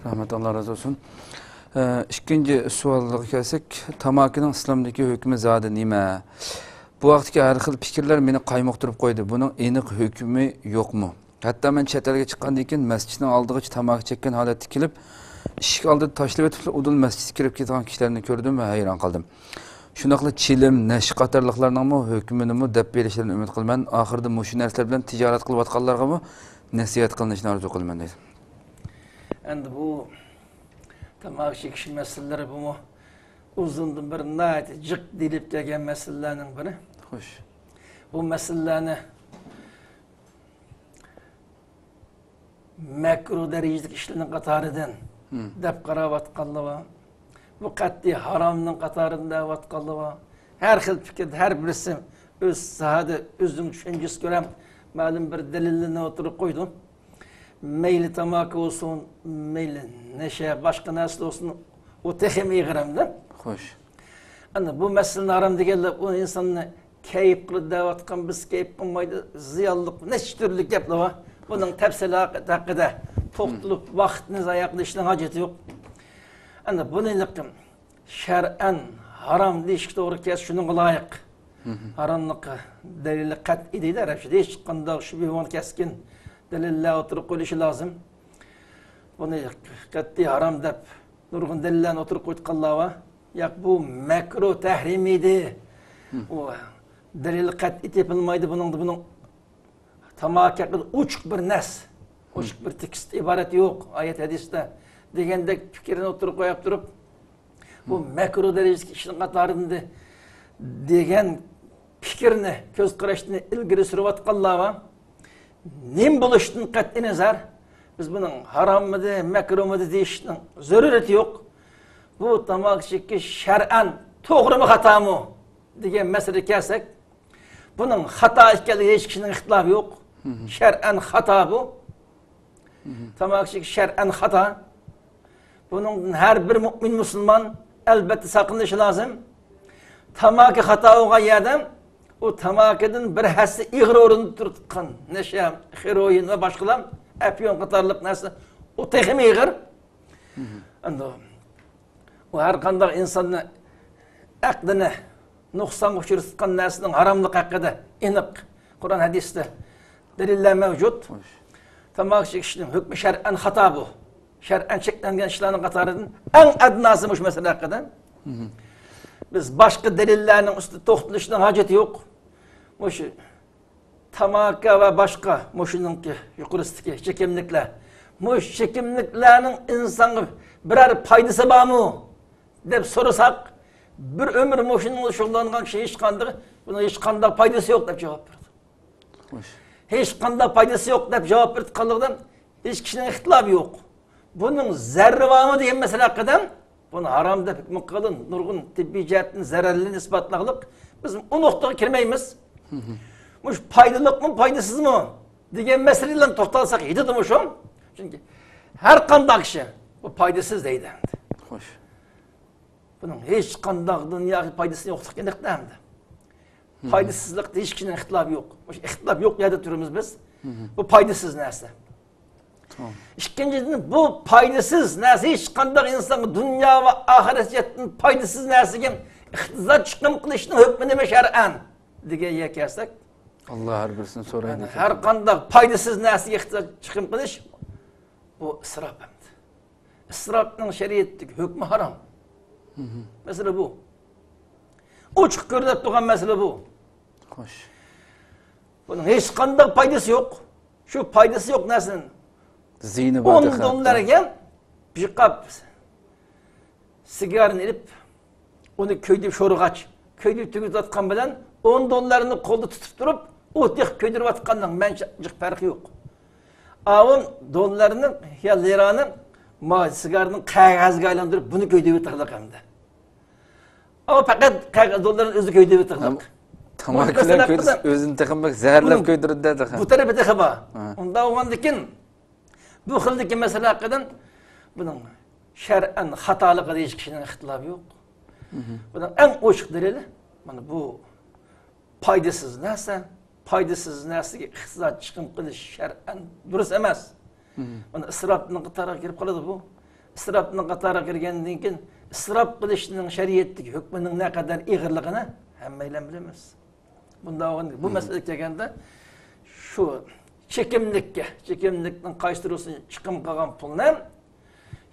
رەھمەت، ئاللا رازى بولسۇن. ئە، ئىككىنچى سوئالغا كەلسەك، تاماكىنىڭ ئىسلامدىكى ھۆكمى زادى نېمە؟ بۇ ھەقتىكى ھەر خىل پىكىرلەر مېنى قايمۇقتۇرۇپ قويدى. بۇنىڭ ئېنىق ھۆكمى يوقمۇ؟ ھەتتا مەن چەت ئەلگە چىققاندىن كېيىن مەسچىتنىڭ ئالدىغىچە تاماكا چەككەن ھالەتتە كېلىپ، ئىشىك ئالدىدا تاشلىۋېتىپلا ئۇدۇل مەسچىتكە كىرىپ كېتىدىغان كىشىلەرنى كۆردۈم ۋە ھەيران قالدىم. شۇنداقلا چىلىم، نەشە قاتارلىقلارنىڭمۇ ھۆكمىنىمۇ دەپ بېرىشلىرىنى ئۈمىد قىلىمەن. ئاخىرىدا مۇشۇ نەرسىلەر بىلەن تىجارەت قىلىۋاتقانلارغىمۇ نەسىھەت قىلىنىشىنى ئارزۇ قىلىمەن، دەيدۇ. ئەمدى بۇ تاماكا چېكىش مەسىلىلىرى بۇمۇ ئۇزۇندىن بېرى ناھايىتى جىق دېيىلىپ كەلگەن مەسىلىلەرنىڭ بىرى. خوش. بۇ مەسىلىلەرنى مەكرۇ دەرىجىدىكى ئىشلارنىڭ قاتارىدىن دەپ قاراۋاتقانلار بار. بۇ قەتئىي ھارامنىڭ قاتارىدىن دەۋاتقانلار بار. ھەر خىل پىكىردە ھەر بىرسى ئۆز ساھەدە ئۆزىنىڭ چۈشەنچىسىگە كۆرە مەلۇم بىر دەلىللەرنى ئوتتۇرىغا قويىدۇ. مەيلى تاماكا بولسۇن، مەيلى نەشە، باشقا نەرسە بولسۇن، ئۇ تېخىمۇ ئېغىر ئەمدى. خوش. ئەنە بۇ مەسىلىنى ھارام دېگەنلەر ئۇ ئىنساننى كەيپ قىلىدۇ دەۋاتقان، بىز كەيپ قىلمايدۇ، زىيانلىق نەچچە تۈرلۈك گەپلەر بار. بۇنىڭ تەپسىلاتى ھەققىدە توختىلىپ ۋاقىتنى زايە قىلىشنىڭ ھاجىتى يوق. ئەنە بۇنى شەرئەن ھارام دېيىشكە توغرا كەلسە شۇنىڭغا لايىق. ھاراملىققا دەلىلى قەتئىي دەيدۇ ئەرەبچىدە. ھېچقانداق شۈبھە بولمىغان كەسكىن دەلىللەر ئوتتۇرىغا قويۇلۇشى لازىم. بۇنى قەتئىي ھارام دەپ نۇرغۇن دەلىللەرنى ئوتتۇرىغا قويۇۋاتقانلار بار. ياق، بۇ مەكرۇ تەھرىمىيدى. ئۇ دەلىل قەتئىي تېپىلمايدۇ بۇنىڭدا، بۇنىڭ تاماكا ھەققىدە ئوچۇق بىر نەس، ئوچۇق بىر تېكىست، ئىبارەت يوق ئايەت ھەدىستە دېگەندەك پىكىرنى ئوتتۇرىغا قويۇپ تۇرۇپ، بۇ مەكرۇ دەرىجىدىكى ئىشنىڭ قاتارىدا دېگەن پىكىرنى، كۆز قاراشنى ئىلگىرى سۈرۈۋاتقانلار بار. نېمە بولۇشىدىن قەتئىينەزەر، بىز بۇنىڭ ھاراممىدى، مەكرۇمىدى دېيىشنىڭ زۆرۈرىيىتى يوق. بۇ تاماكا چېكىش شەرئەن توغرىمۇ، خاتامۇ دېگەن مەسىلىگە كەلسەك، بۇنىڭ خاتا ئىكەنلىكىگە ھېچ كىشىنىڭ ئىختىلاپى يوق. شەرئەن خاتا بۇ. تاماكا چېكىش شەرئەن خاتا. بۇنىڭدىن ھەر بىر مۇئمىن مۇسۇلمان ئەلۋەتتە ساقلىنىشى لازىم. تاماكا خاتا بولغان يەردە ئۇ تاماكىدىن بىر ھەسسە ئېغىر ئورۇندا تۇرۇۋاتقان نەشە، خېروئىن ۋە باشقىلار، ئەپيون قاتارلىق نەرسە، ئۇ تېخىمۇ ئېغىر. ئەمدى ئۇ ھەر قانداق ئىنساننى ئەقلىنى نۇقسانغا ئۇچرىتىدىغان نەرسىنىڭ ھاراملىقى ھەققىدە ئېنىق قۇرئان ھەدىستە دەلىللەر مەۋجۇت. خوش. تاماكا چېكىشنىڭ ھۆكمى شەرئەن خاتا بۇ. شەرئەن چەكلەنگەن ئىشلارنىڭ قاتارىدىن ئەڭ ئەدناسى مۇشۇ مەسىلە ھەققىدە. بىز باشقا دەلىللەرنىڭ ئۈستىدە توختىلىشنىڭ ھاجىتى يوق. مۇشۇ تاماكا ۋە باشقا مۇشۇنىڭكى يۇقىرىسىدىكى چېكىملىكلەر، مۇشۇ چېكىملىكلەرنىڭ ئىنسانغا بىرەر پايدىسى بارمۇ دەپ سورىساق، بىر ئۆمۈر مۇشۇنىڭ بىلەن شۇغۇللانغان كىشى ھېچقانداق، بۇنىڭ ھېچقانداق پايدىسى يوق دەپ جاۋاب بېرىدۇ. خوش. ھېچقانداق پايدىسى يوق دەپ جاۋاب بېرىدىغانلىقىدا ھېچ كىشىنىڭ ئىختىلاپى يوق. بۇنىڭ زەرىرى بارمۇ دېگەن مەسىلە ھەققىدە بۇنى ھارام دەپ ھۆكۈم قىلغان نۇرغۇن تېببىي جەھەتتىن زەرەرلىرىنى ئىسپاتلىغانلىق، بىز ئۇ نۇقتىغا كىرمەيمىز. مۇشۇ پايدىلىقمۇ، پايدىسىزمۇ دېگەن مەسىلىگە توختالساق يېتىدۇ مۇشۇ. چۈنكى ھەر قانداق كىشى بۇ پايدىسىز دەيدۇ. خوش. بۇنىڭ ھېچقانداق دۇنيا پايدىسى يوقلۇقىنى ئېنىق ئەمدى. پايدىسىزلىقتا ھېچ كىشىنىڭ ئىختىلاپى يوق. مۇشۇ ئىختىلاپ يوق يەردە تۇرىمىز بىز. بۇ پايدىسىز نەرسە. تامام. ئىككىنچىدىن، بۇ پايدىسىز نەرسە ھېچقانداق ئىنسانغا دۇنيا ۋە ئاخىرەت جەھەتتىن پايدىسىز نەرسىگە ئىقتىساد چىقىم قىلىشنىڭ ھۆكمى نېمە شەرئەن دېگەن يەرگە كەلسەك، ئاللا ھەر بىرسىنى سورايدۇ. يەنى ھەر قانداق پايدىسىز نەرسىگە ئىقتىساد چىقىم قىلىش، بۇ ئىسراپ ئەمدى. ئىسراپنىڭ شەرىئەتتىكى ھۆكمى ھارام. مەسىلە بۇ. ئوچۇق كۆرۈنۈپ تۇرغان مەسىلە بۇ. خوش. بۇنىڭ ھېچقانداق پايدىسى يوق. شۇ پايدىسى يوق نەرسىنى زىيىنى بار ئون دېگەن دوللارغا بىر قاپ سىگارنى ئېلىپ، ئۇنى كۆيدۈرۈپ شورىغاچ، كۆيدۈرۈپ تۈگىتىۋاتقان بىلەن ئون دوللارنى قولدا تۇتۇپ تۇرۇپ، ئۇ تېخى كۆيدۈرۈۋاتقاننىڭ مەنچە جىق پەرقى يوق. ئاۋۇ دوللارنى يا لىرانى ما سىگارنىڭ قەغەزگە ئايلاندۇرۇپ، بۇنى كۆيدۈرۈۋېتىڭلار ئەمدى. ئۇ پەقەت قەغەز دوللارنى ئۆزى كۆيدۈرۈۋېتىڭلار. تاماكا بىلەن كۆيدۈرسە ئۆزىنى تېخىمۇ زەھەرلەپ كۆيدۈرىدۇ تېخى. بۇ تەرىپى تېخى بار. ھە. ئۇنداق بولغاندىكىن، بۇ خىلدىكى مەسىلە ھەققىدە بۇنىڭ شەرئەن خاتالىقىدا ھېچ كىشىنىڭ ئىختىلاپى يوق. بۇنىڭ ئەڭ ئوچۇق دەلىلى، مانا بۇ پايدىسىز نەرسە، پايدىسىز نەرسىگە ئىقتىساد چىقىم قىلىش شەرئەن دۇرۇس ئەمەس. مانا ئىسراپنىڭ قاتارىغا كىرىپ قالىدۇ بۇ. ئىسراپنىڭ قاتارىغا كىرگەندىن كېيىن، ئىسراپ قىلىشنىڭ شەرىئەتتىكى ھۆكمىنىڭ نەقەدەر ئېغىرلىقىنى ھەممەيلەن بىلىمىز. بۇنداق بولغاندا، بۇ مەسىلىگە كەلگەندە، شۇ چېكىملىككە، چېكىملىكنىڭ قايسى تۈرىسىنى چىقىم قىلغان پۇلنى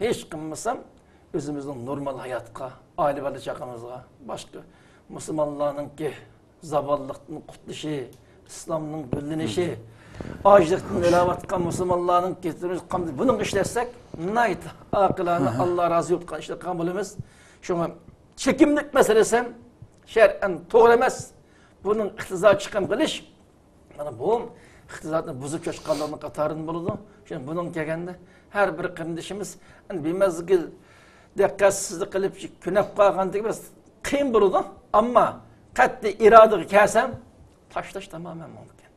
ھېچ قىلمىسام، ئۆزىمىزنىڭ نورمال ھاياتقا، ئائىلە بالا چاقىمىزغا، باشقا مۇسۇلمانلارنىڭكى زاۋاللىقتىن قۇتۇلۇشى، ئىسلامنىڭ گۈللىنىشى، ئاجلىقتىن ئۆلۈۋاتقان مۇسۇلمانلارنىڭكى، بۇنىڭغا ئىشلەتسەك، ناھايىتى ئاقىلانە، ئاللا رازى بولىدىغان ئىشلار قىلغان بولىمىز. شۇڭا چېكىملىك مەسىلىسى ھەم شەرئەن توغرا ئەمەس. بۇنىڭ ئىقتىساد چىقىم قىلىش، مانا بۇ ئىقتىسادنى بۇزۇپ چاچقانلارنىڭ قاتارىدىن بولىدۇ. شۇڭا بۇنىڭ كەلگەندە ھەر بىر قېرىندىشىمىز، ئەنە، بىمەزگىل دىققەتسىزلىك قىلىپ كۆنۈپ قالغاندىكىن بىراز قىيىن بولىدۇ. ئەمما قەتئىي ئىرادىگە كەلسە، تاشلاش تامامەن مۇمكىن.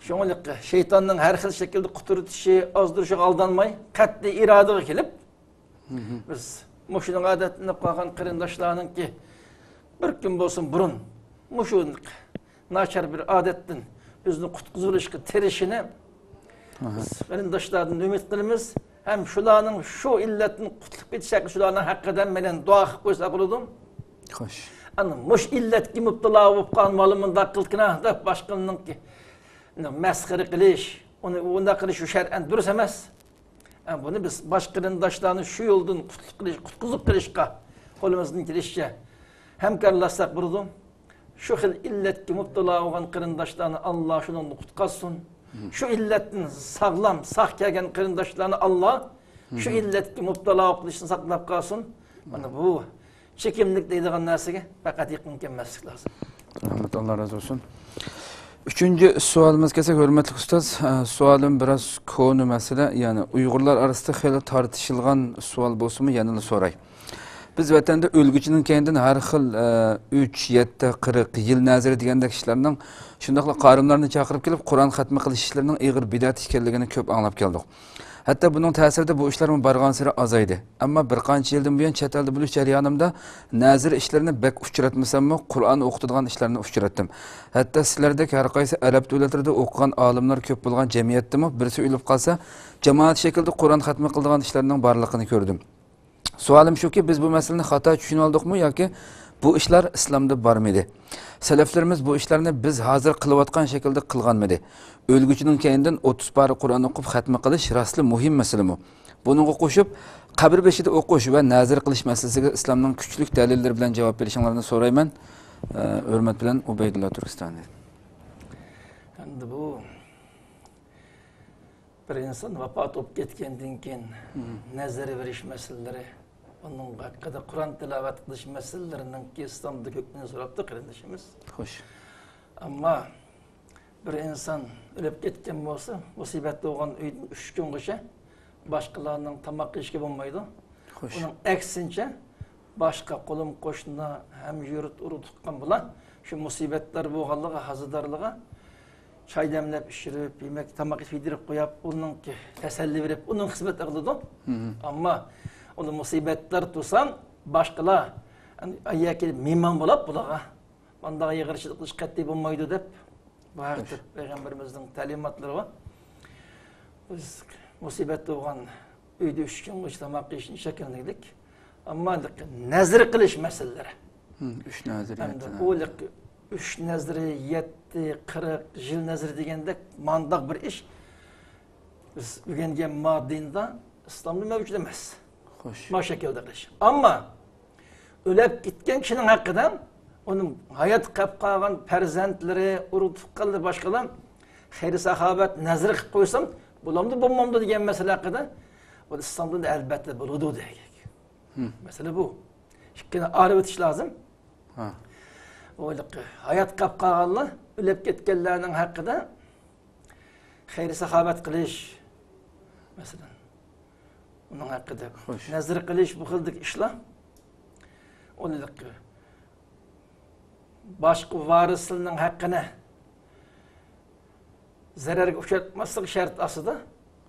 شۇڭا شەيتاننىڭ ھەر خىل شەكىلدە قۇترىتىشى، ئازدۇرۇشىغا ئالدانماي، قەتئىي ئىرادىگە كېلىپ، بىز مۇشۇنىڭغا ئادەتلىنىپ قالغان قېرىنداشلارنىڭكى بىر كۈن بولسۇن بۇرۇن مۇشۇ ناچار بىر ئادەتتىن ئۆزىنى قۇتقۇزۇۋېلىشقا تىرىشىشىنى بىز قېرىنداشلاردىن ئۈمىد قىلىمىز. ھەم شۇلارنىڭ شۇ ئىللەتتىن قۇتۇلۇپ كېتىش ھەققىدە شۇلارنىڭ ھەققىدە مەيلەن دۇئا قىلىپ قويسا بولىدۇ. خوش. ئەنە مۇشۇ ئىللەتكە مۇپتىلا بولۇپ قالغان مانا مۇنداق قىلدىكىنا دەپ باشقىلارنىڭكى مەسخىرە قىلىش، ئۇنى ئۇنداق قىلىش شۇ شەرئەن دۇرۇس ئەمەس. ئە، بۇنى بىز باشقا قېرىنداشلارنى شۇ يولدىن قۇتلۇق قىلىش، قۇتقۇزۇپ قېلىشقا قولىمىزدىن كېلىشىچە ھەمكارلاشساق بولىدۇ. شۇ خىل ئىللەتكە مۇپتىلا بولغان قېرىنداشلارنى ئاللا شۇنىڭدىن قۇتقازسۇن. شۇ ئىللەتتىن ساغلام، ساق كەلگەن قېرىنداشلارنى ئاللا شۇ ئىللەتكە مۇپتىلا قىلىشتىن ساقلاپ قالسۇن. مانا بۇ چېكىملىك دەيدىغان نەرسىگە پەقەت يېقىن كەلمەسلىك لازىم. رەھمەت، ئاللا رازى بولسۇن. ئۈچىنچى سوئالىمىزغا كەلسەك، ھۆرمەتلىك ئۇستاز، ئە، سوئالىم بىراز كونا مەسىلە، يەنى ئۇيغۇرلار ئارىسىدا خېلى تارتىشىلغان سوئال بولسىمۇ، يەنىلا سوراي. بىز ۋەتەندە ئۆلگۈچىنىڭ كەينىدىن ھەر خىل، ئە، ئۈچ، يەتتە، قىرىق، يىل نەزىرى دېگەندەك ئىشلارنىڭ، شۇنداقلا قارىملارنى چاقىرىپ كېلىپ، قۇرئان خەتمە قىلىش ئىشلىرىنىڭ ئېغىر بىدئەت ئىكەنلىكىنى كۆپ ئاڭلاپ كەلدۇق. ھەتتا بۇنىڭ تەسىرىدە بۇ ئىشلارمۇ بارغانسېرى ئازايدى. ئەمما بىر قانچە يىلدىن بۇيان چەت ئەلدە بولۇش جەريانىمدا نەزىر ئىشلىرىنى بەك ئۇچراتمىساممۇ، قۇرئان ئوقۇتىدىغان ئىشلارنى ئۇچراتتىم. ھەتتا سىلەردەك ھەر قايسى ئەرەب دۆلەتلىرىدە ئوقۇغان ئالىملار كۆپ بولغان جەمئىيەتتىمۇ بىرسى ئۆلۈپ قالسا، جامائەت شەكلىدە قۇرئان خەتمە قىلىدىغان ئىشلارنىڭ بارلىقىنى كۆردۈم. سوئالىم شۇكى، بىز بۇ مەسىلىنى خاتا چۈشىنىۋالدۇقمۇ ياكى بۇ ئىشلار ئىسلامدا بارمىدى؟ سەلەفلىرىمىز بۇ ئىشلارنى بىز ھازىر قىلىۋاتقان شەكىلدە قىلغانمىدى؟ ئۆلگۈچىنىڭ كەينىدىن ئوتتۇز پارە قۇرئان ئوقۇپ خەتمە قىلىش راستلا مۇھىم مەسىلىمۇ؟ بۇنىڭغا قوشۇپ، قەبرە بېشىدا ئوقۇش ۋە نەزىر قىلىش مەسىلىسىگە ئىسلامنىڭ كۈچلۈك دەلىللىرى بىلەن جاۋاب بېرىشىڭلارنى سورايمەن. ئە، ھۆرمەت بىلەن، ئۇبەيدۇللا تۈركىستانى. ئەمدى بۇ بىر ئىنسان ۋاپات بولۇپ كەتكەندىن كېيىن نەزىر بېرىش مەسىلىلىرى، ئۇنىڭ ھەققىدە قۇرئان تىلاۋەت قىلىش مەسىلىلىرىنىڭكى ئىسلامدا ھۆكمىنى سوراپتۇ قېرىندىشىمىز. خوش. ئەمما بىر ئىنسان ئۆلۈپ كەتكەن بولسا، مۇسىبەت بولغان ئۆيدىن ئۈچ كۈنگىچە باشقىلارنىڭ تاماق يېيىشىگە بولمايدۇ. خوش. ئۇنىڭ ئەكسىنچە، باشقا قولۇم قوشنا، ھەم يۇرت ئۇرۇق تۇغقان بۇلار شۇ مۇسىبەتلەر بولغانلىقى، ھازىدارلىقى چاي دەملەپ ئىچۈرۈپ، يېمەك، تاماق يېدۈرۈپ قويۇپ، ئۇنىڭكى تەسەللى بېرىپ، ئۇنىڭ خىزمەت قىلىدۇ. ئەمما ئۇنى مۇسىبەتلەر تۇرسا، باشقىلار، يەنى، ئەگەر كېلىپ مېھمان بولاپ بۇلارغا مانداق يىغىرچىلىق قىلىش قەتئىي بولمايدۇ دەپ، بۇ ھەقتە پەيغەمبىرىمىزنىڭ تەلىماتلىرى بار. بىز مۇسىبەت بولغان ئۆيدە ئۈچ كۈنگىچە تاماق يېيىشنى چەكلىگەنلىك. ئەمما نەزىر قىلىش مەسىلىلىرى. ئۈچ نەزىر، ئەمدى يەتتە ئۇ نەزىر. ئۈچ نەزىرى، يەتتە، قىرىق، يىل نەزىرى دېگەندەك مانداق بىر ئىش بىز ئۆگەنگەن ما دىندا، ئىسلامدا مەۋجۇت ئەمەس. خوش. ما شەكىلدە قىلىش. ئەمما ئۆلۈپ كەتكەن كىشىنىڭ ھەققىدە ئۇنىڭ ھايات قېلىپ قالغان پەرزەنتلىرى، ئۇرۇق تۇغقانلىرى، باشقىلار خەير ساخاۋەت نەزىر قىلىپ قويسام بولامدۇ، بولمامدۇ دېگەن مەسىلە ھەققىدە بۇ ئىسلام دىنىدا ئەلۋەتتە بولىدۇ دېگەن. مەسىلە بۇ. ئىككىنى ئايرىۋېتىش لازىم. ھە. ئۇ ھايات قاپ قالغانلار، ئۆلۈپ كەتكەنلەرنىڭ ھەققىدە خەير ساخاۋەت قىلىش، مەسىلەن، ئۇنىڭ ھەققىدە نەزىر قىلىش، بۇ خىلدىكى ئىشلار. ئۇنى باشقا ۋارىسلىرىنىڭ ھەققىنى زەرەرگە ئۇچراتماسلىق شەرتى ئاستىدا،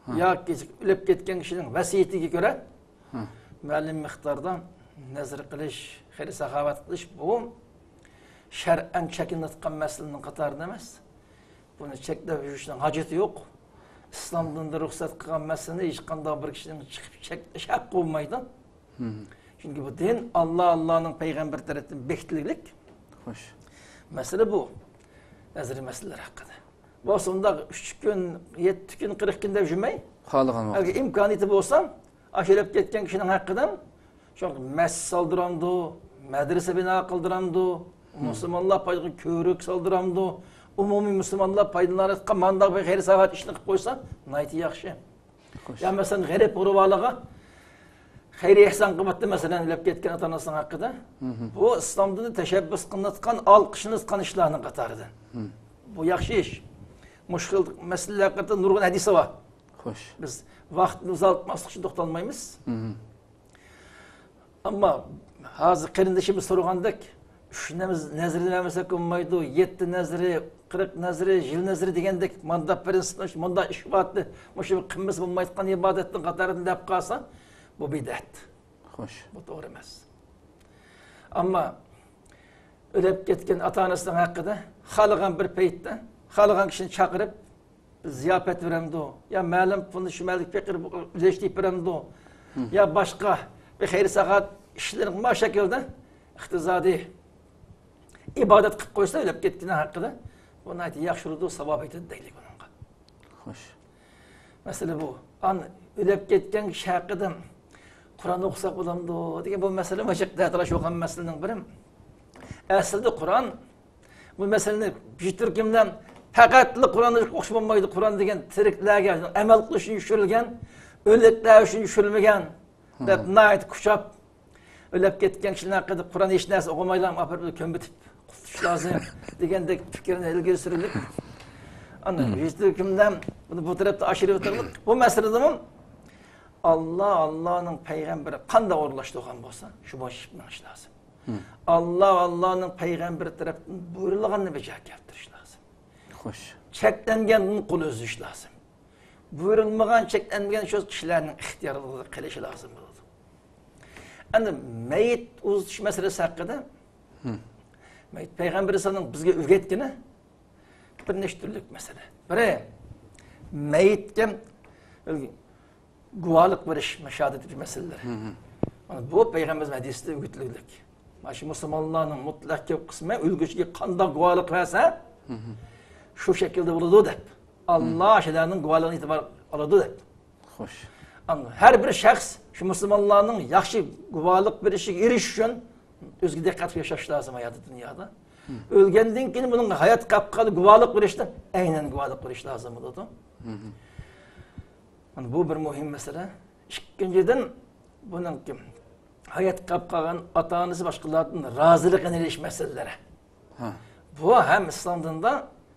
ھە، ياكى ئۆلۈپ كەتكەن كىشىنىڭ ۋەسىيىتىگە كۆرە، ھە، مەلۇم مىقداردا نەزىر قىلىش، خەير ساخاۋەت قىلىش، بۇ شەرئەن چەكلىنىۋاتقان مەسىلىنىڭ قاتارىدا ئەمەس. بۇنى چەكلەپ يۈرۈشنىڭ ھاجىتى يوق. ئىسلام دىنىدا رۇخسەت قىلغان مەسىلىنى ھېچقانداق بىر كىشىنىڭ چىقىپ چەكلەش ھەققى بولمايدۇ. چۈنكى بۇ دىن ئاللا، ئاللانىڭ پەيغەمبىرى تەرىپىدىن بېكىتىلگەنلىك. خوش. مەسىلە بۇ. نەزەرىي مەسىلىلەر ھەققىدە. بولسا ئۇنداق ئۈچ كۈن، يەتتە كۈن، قىرىق كۈن دەپ يۈرمەي، خالىغان ۋاقىت. ئەگەر ئىمكانىيىتى بولسا، ئاشۇ ئۆلۈپ كەتكەن كىشىنىڭ ھەققىدە شۇ مەسچىت سالدۇرامدۇ، مەدرىسە بىنا قىلدۇرامدۇ، مۇسۇلمانلار پايدىغا كۆۋرۈك سالدۇرامدۇ، ئومۇمىي مۇسۇلمانلار پايدىلىنىۋاتقان مانداق بىر خەير ساۋات ئىشنى قىلىپ قويسا، ناھايىتى ياخشى. خوش. يا مەسىلەن، غېرىب غۇربالارغا خەير ئېھسان قىلىۋاتتى، مەسىلەن، ئۆلۈپ كەتكەن ئاتا ئانىسىنىڭ ھەققىدە. بۇ ئىسلام دىنى تەشەببۇس قىلىنىۋاتقان، ئالقىشلىنىۋاتقان ئىشلارنىڭ قاتارىدىن. بۇ ياخشى ئىش. مۇشۇ خىل مەسىلىلەر ھەققىدە نۇرغۇن ھەدىسى بار. خوش. بىز ۋاقىتنى ئۇزارتماسلىق ئۈچۈن توختالمايمىز. ئەمما ھازىر قېرىندىشىمىز سورىغاندەك، ئۈچ نەز-، نەزىرنى بەرمىسەك بولمايدۇ، يەتتە نەزىرى، قىرىق نەزىرى، يىل نەزىرى دېگەندەك مانداق پىرىنسىپ، مۇنداق ئىش بارتى، مۇشۇ قىلمىسا بولمايدىغان ئىبادەتنىڭ قاتارىدىن دەپ قالسا، بۇ بىدئەت. خوش. بۇ توغرا ئەمەس. ئەمما ئۆلۈپ كەتكەن ئاتا-ئانىسىنىڭ ھەققىدە خالىغان بىر پەيتتە، خالىغان كىشىنى چاقىرىپ، زىياپەت بېرەمدۇ؟ يا مەلۇم پۇلنى شۇ مەلىك پېقىر ئۈلەشتۈرۈپ بېرەمدۇ؟ يا باشقا بىر خەير ساخاۋەت ئىشلىرىنى ما شەكىلدە ئىقتىسادىي ئىبادەت قىلىپ قويسا، ئۆلۈپ كەتكەننىڭ ھەققىدە، بۇ ناھايىتى ياخشى بولىدۇ، ساۋاب يېتىدۇ دەيلىك ئۇنىڭغا. خوش. مەسىلە بۇ. ئان ئۆلۈپ كەتكەن كىشى ھەققىدە قۇرئان ئوقۇساق بولامدۇ دېگەن بۇ مەسىلە مۇشۇ تەتىراش بولغان مەسىلىنىڭ بىرى. ئەسلىدە قۇرئان بۇ مەسىلىنى بىر تۈركۈملەر پەقەتلا قۇرئاننى ئوقۇش بولمايدۇ، قۇرئان دېگەن تىرىكلەرگە ئەمەل قىلىش ئۈچۈن چۈشۈرۈلگەن، ئۆلۈكلەر ئۈچۈن چۈشۈرۈلمىگەن دەپ ناھايىتى كۇچاپ، ئۆلۈپ كەتكەن كىشىلەر ھەققىدە قۇرئان ھېچ نەرسە ئوقۇمايلا ئاپىرىپ كۆمۈپ كېتىپ قۇتۇلۇش لازىم دېگەندەك پىكىرنى ئىلگىرى سۈرۈلۈپ، ئاندىن بىر تۈركۈملەر بۇنى بۇ تەرەپتە ئاشۇرۇۋېتىۋاتىدۇ. بۇ مەسىلىدىمۇ ئاللا، ئاللانىڭ پەيغەمبىرى قانداق ئورۇنلاشتۇرغان بولسا، شۇ بويىچە مېڭىش لازىم. ئاللا، ئاللانىڭ پەيغەمبىرى تەرەپتىن بۇيرۇلغاننى بېجىرىپ كەلتۈرۈش لازىم. خوش. چەكلەنگەندىن قول ئۈزۈش لازىم. بۇيرۇلمىغان، چەكلەنمىگەن شۇ كىشىلەرنىڭ ئىختىيارىدا قېلىشى لازىم بولىدۇ. ئەمدى مەيىت ئۇزىتىش مەسىلىسى ھەققىدە، مەيىت پەيغەمبەر ئەلەيھىسسالامنىڭ بىزگە ئۆگەتكىنى بىر نەچچە تۈرلۈك مەسىلە. بىرى، مەيىتكە گۇۋاھلىق بېرىش، شاھادەت بېرىش مەسىلىلىرى. مانا بۇ پەيغەمبەرىمىز ھەدىسىدە ئۆگىتىلگەنلىك. مانا شۇ مۇسۇلمانلارنىڭ مۇتلەق كۆپ قىسمى ئۆلگۈچىگە قانداق گۇۋاھلىق بەرسە، شۇ شەكىلدە بولىدۇ دەپ. ئاللا شۇلارنىڭ گۇۋاھلىقىنى ئېتىبار ئالىدۇ دەپ. خوش. ئەمما ھەر بىر شەخس شۇ مۇسۇلمانلارنىڭ ياخشى گۇۋاھلىق بېرىشىگە ئېرىشىش ئۈچۈن ئۆزىگە دىققەت قىلىپ ياشاش لازىم ھاياتى دۇنيادا. ئۆلگەندىن كېيىن بۇنىڭ ھايات قاپقالىدۇ، گۇۋاھلىق بېرىشتە ئەينەن گۇۋاھلىق بېرىش لازىم بولىدۇ. مانا بۇ بىر مۇھىم مەسىلە. ئىككىنچىدىن، بۇنىڭكى ھايات قاپقالغان ئاتا-ئانىسى باشقىلاردىن رازىلىقىنى ئېلىش مەسىلىلىرى. ھە. بۇ ھەم ئىسلام دىنىدا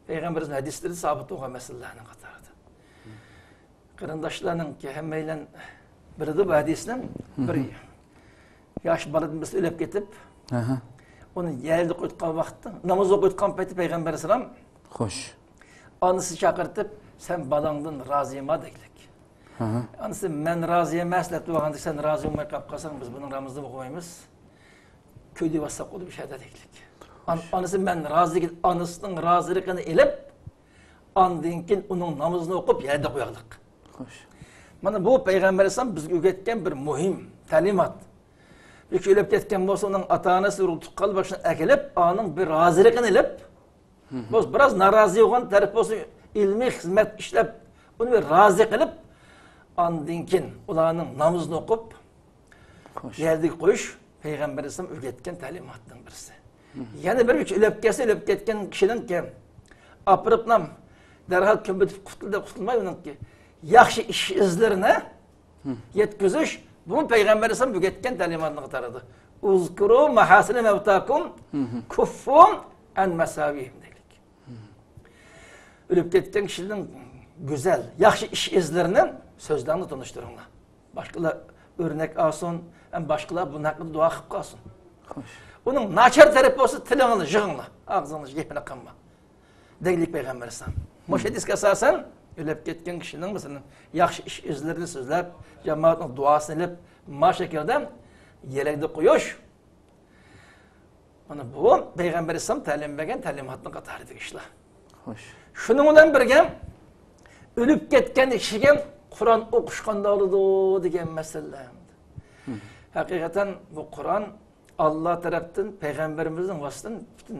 پەيغەمبىرىمىزنىڭ ھەدىسلىرىدە سابىت بولغان مەسىلىلەرنىڭ قاتارىدا. قېرىنداشلارنىڭكى ھەممەيلەن بىلىدۇ بۇ ھەدىسنى. بىر ياش بالىدىن بىرسى ئۆلۈپ كېتىپ، ئۇنى يەردە قويۇتقان ۋاقىتتا، ناماز ئوقۇيدىغان پەيتتە پەيغەمبەر ئەلەيھىسسالام، خوش، ئانىسى چاقىرتىپ، سەن بالاڭدىن رازىما دېگەنلىك. ئانىسى مەن رازى ئەمەس دەپ تۇرغاندا، سەن رازى بولماي قاپ قالساڭ، بىز بۇنىڭ نامىزىنى ئوقۇمايمىز. كۆيدۈرۈۋاتساق بولىدۇ بۇ شەھەردە دېگەنلىك. ئان-، ئانىسى مەن رازى، ئانىسىنىڭ رازىلىقىنى ئېلىپ، ئاندىن كېيىن ئۇنىڭ نامىزىنى ئوقۇپ يەردە قويغانلىق. خوش. مانا بۇ پەيغەمبەر ئەلەيھىسسالام بىزگە ئۆگەتكەن بىر مۇھىم تەلىمات. بىر كىشى ئۆلۈپ كەتكەن بولسا، ئۇنىڭ ئاتا-ئانىسى، ئۇرۇق-تۇغقانلىرى باشقىنى ئەكېلىپ، ئانىڭ بىر رازىلىقىنى ئېلىپ، بولسا بىراز نارازى بولغان تەرەپ بولسا، ئىلمىي خىزمەت ئىشلەپ، ئۇنى بىر رازى قىلىپ، ئاندىن كېيىن ئۇلارنىڭ نامىزىنى ئوقۇپ، خوش، يەردىكى قويۇش پەيغەمبىرىمىزنىڭ ئۆگەتكەن تەلىماتىنىڭ بىرسى. يەنە بىر كىشى ئۆلۈپ كەتسە، ئۆلۈپ كەتكەن كىشىنىڭكى ئاپىرىپلا دەرھال كۆمۈپ قۇتۇلدى دەپ قۇتۇلماي، ئۇنىڭكى ياخشى ئىش ئىزلىرىنى يەتكۈزۈش، بۇ پەيغەمبەر ئەلەيھىسسالام ئۆگەتكەن تەلىماتنى قاتارىدا. ئۇزكۇرۇ مەھاسىنە مەۋتاكۇم، كۇففۇ ئەن مەساۋىھىم دەيلىك. ئۆلۈپ كەتكەن كىشىنىڭ گۈزەل، ياخشى ئىش ئىزلىرىنى سۆزلەرنى تونۇشتۇرۇڭلار. باشقىلار ئۆرنەك ئالسۇن، ھەم باشقىلار بۇنىڭ ھەققىدە دۇئا قىلىپ قالسۇن. خوش. ئۇنىڭ ناچار تەرىپى بولسا تىلىڭنى يىغىڭلار، ئاغزىڭنى گېپىنى قىلما. دەيلىك پەيغەمبەر ئەلەيھىسسالام. مۇشۇ ھەدىسكە ئاساسەن، ئۆلۈپ كەتكەن كىشىنىڭ، مەسىلەن، ياخشى ئىش ئىزلىرىنى سۆزلەپ، جامائەتنىڭ دۇئاسىنى ئېلىپ، ما شەكىلدە يەرلىكتە قويۇش. مانا بۇ پەيغەمبەر ئەلەيھىسسالام تەلىم بەرگەن تەلىماتنىڭ قاتارىدىكى ئىشلار. خوش. شۇنىڭ بىلەن بىرگە، ئۆلۈپ كەتكەن كىشىگە قۇرئان ئوقۇش قانداق بولىدۇ دېگەن مەسىلە. ھەقىقەتەن بۇ قۇرئان ئاللا تەرەپتىن، پەيغەمبىرىمىزنىڭ ۋاسىتىدىن پۈتۈن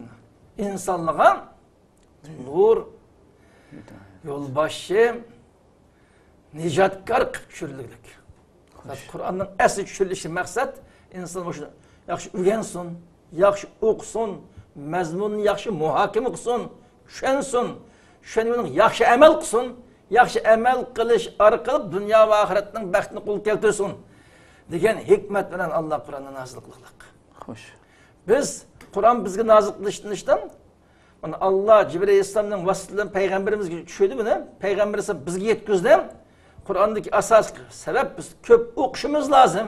ئىنسانلارغا نۇر، يولباشچى، نىجاتكار قىلىپ چۈشۈرۈلگۈلۈك. خوش. قۇرئاننىڭ ئەسلى چۈشۈرۈلۈشى مەقسەت ئىنسان مۇشۇ ياخشى ئۆگەنسۇن، ياخشى ئوقۇسۇن، مەزمۇننى ياخشى مۇھاكىمە قىلسۇن، چۈشەنسۇن. چۈشەنگىنىڭ ياخشى ئەمەل قىلسۇن، ياخشى ئەمەل قىلىش ئارقىلىق دۇنيا ۋە ئاخىرەتنىڭ بەختىنى قولغا كەلتۈرسۇن دېگەن ھېكمەت بىلەن ئاللا قۇرئاننى نازىل قىلغۇلۇق. خوش. بىز قۇرئان بىزگە نازىل قىلىشتىن مانا ئاللا جىبرىل ئەلەيھىسسالامنىڭ ۋاسىتىسى بىلەن پەيغەمبىرىمىزگە چۈشۈردى بۇنى. پەيغەمبىرىمىز بىزگە يەتكۈزدى. قۇرئاندىكى ئاساسلىق سەۋەب بىز كۆپ ئوقۇشىمىز لازىم.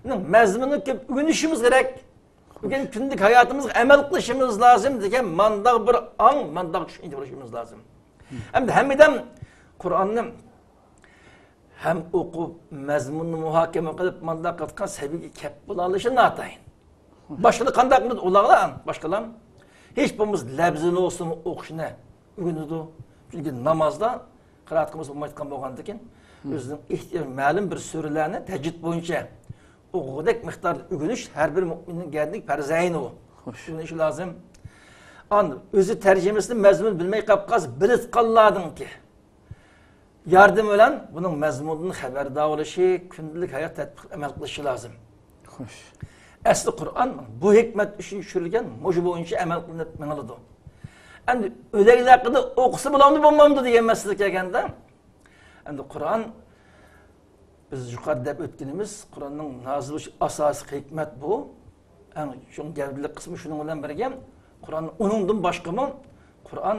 بۇنىڭ مەزمۇنىنى كۆپ ئۆگىنىشىمىز كېرەك. بۈگۈن كۈندىلىك ھاياتىمىزغا ئەمەل قىلىشىمىز لازىم دېگەن مانداق بىر ئاڭ، مانداق چۈشەنچە بولۇشىمىز لازىم. ئەمدى ھەممىدەم قۇرئاننى ھەم ئوقۇپ، مەزمۇننى مۇھاكىمە قىلىپ، مانداق قىلىۋاتقان سەۋىيەگە كەپ بولالىشى ناتايىن. باشقىلار قانداق قىلىدۇ؟ ئۇلارلا، باشقىلار ھېچ بولمىسا لەپزىنى بولسىمۇ ئوقۇشنى ئۆگىنىدۇ. چۈنكى نامازدا قىرائەت قىلمىسا بولمايدىغان بولغاندىكىن، ئۆزىنىڭ ئېھتىياجى مەلۇم بىر سۈرىلەرنى تەجۋىد بويىچە ئوقۇغۇدەك مىقداردا ئۆگىنىش ھەر بىر مۆمىننىڭ گەردىنىدىكى پەرز ئەينى ئۇ. خوش. ئۆگىنىشى لازىم. ئاندىن ئۆزى تەرجىمىسىنى، مەزمۇنىنى بىلمەي قاپ قالسا، بىلىدىغانلاردىنكى ياردىمى بىلەن بۇنىڭ مەزمۇنىدىن خەۋەردار بولۇشى، كۈندىلىك ھايات تەتبىق ئەمەل قىلىشى لازىم. خوش. ئەسلى قۇرئان بۇ ھېكمەت ئۈچۈن چۈشۈرۈلگەن، مۇشۇ بويىچە ئەمەل قىلىنىپ مېڭىلىدۇ. ئەمدى ئۆلەكلەر ھەققىدە ئوقۇسا بولامدۇ، بولمامدۇ دېگەن مەسىلىگە كەلگەندە، ئەمدى قۇرئان بىز يۇقىرىدا دەپ ئۆتكىنىمىز، قۇرئاننىڭ نازىل بولۇش ئاساسلىق ھېكمەت بۇ. ئەڭ چوڭ گەۋدىلىك قىسمى شۇنىڭ بىلەن بىرگە، قۇرئان ئۇنىڭدىن باشقىمۇ، قۇرئان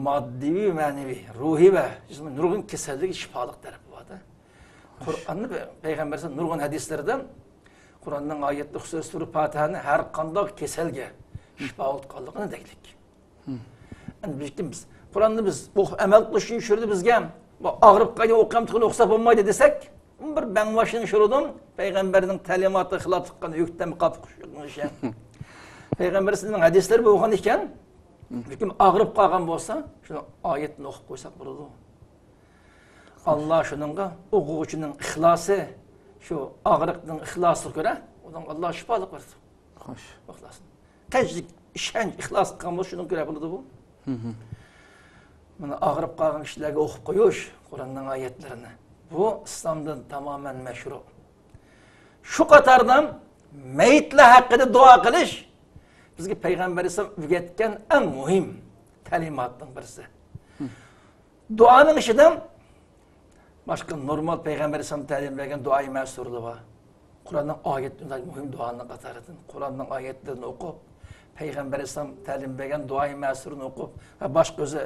ماددىي، مەنىۋى، روھىي ۋە جىسمىي نۇرغۇن كېسەللىككە شىپالىق تەرىپى بار-دە. قۇرئاننى پەيغەمبەر نۇرغۇن ھەدىسلىرىدە قۇرئاننىڭ ئايەتلىرى، خۇسۇسەن سۈرە پاتىھەنى ھەر قانداق كېسەلگە شىپا بولىدىغانلىقىنى دەيلىك. ئەمدى بىز، بىز قۇرئاننى بىز ئوقۇپ ئەمەل قىلىش ئۈچۈن چۈشۈردى بىزگە. بۇ ئاغرىپ قالدى، ئوقۇيمىز، ئوقۇسا بولمايدۇ دېسەك، بۇ بىر بەڭباشنىڭ ئىشى بولىدۇ. پەيغەمبەرنىڭ تەلىماتىغا خىلاپلىق قىلغان، ئۆكتەم قاپۇق ئىشى. پەيغەمبەرنىڭ ھەدىسلىرى بولغان ئىكەن، بەلكىم ئاغرىپ قالغان بولسا، شۇ ئايەتنى ئوقۇپ قويساق بولىدۇ. ئاللا شۇنىڭغا ئوقۇغۇچىنىڭ ئىخلاسى، شۇ ئاغرىقنىڭ ئىخلاسىغا كۆرە، ئۇنىڭ ئاللا شىپالىق بەرسۇن. خوش. ئىخلاسىنى. قانچىلىك ئىشەنچ، ئىخلاس قىلغان بولسا، شۇنىڭغا كۆرە بولىدۇ بۇ. مانا ئاغرىپ قالغان كىشىلەرگە ئوقۇپ قويۇش قۇرئاننىڭ ئايەتلىرىنى. بۇ ئىسلامدا تامامەن مەشرۇ. شۇ قاتاردا مەيىتلەر ھەققىدە دۇئا قىلىش بىزگە پەيغەمبەر ئەلەيھىسسالام ئۆگەتكەن ئەڭ مۇھىم تەلىماتنىڭ بىرسى. دۇئانىڭ ئىچىدە باشقا نورمال پەيغەمبەر ئەلەيھىسسالام تەلىم بەرگەن دۇئائى مەسۇرلار بار. قۇرئاننىڭ ئايەت، مۇھىم دۇئانىڭ قاتارىدىن قۇرئاننىڭ ئايەتلىرىنى ئوقۇپ، پەيغەمبەر ئەلەيھىسسالام تەلىم بەرگەن دۇئائى مەسۇرىنى ئوقۇپ ۋە باشقا ئۆزى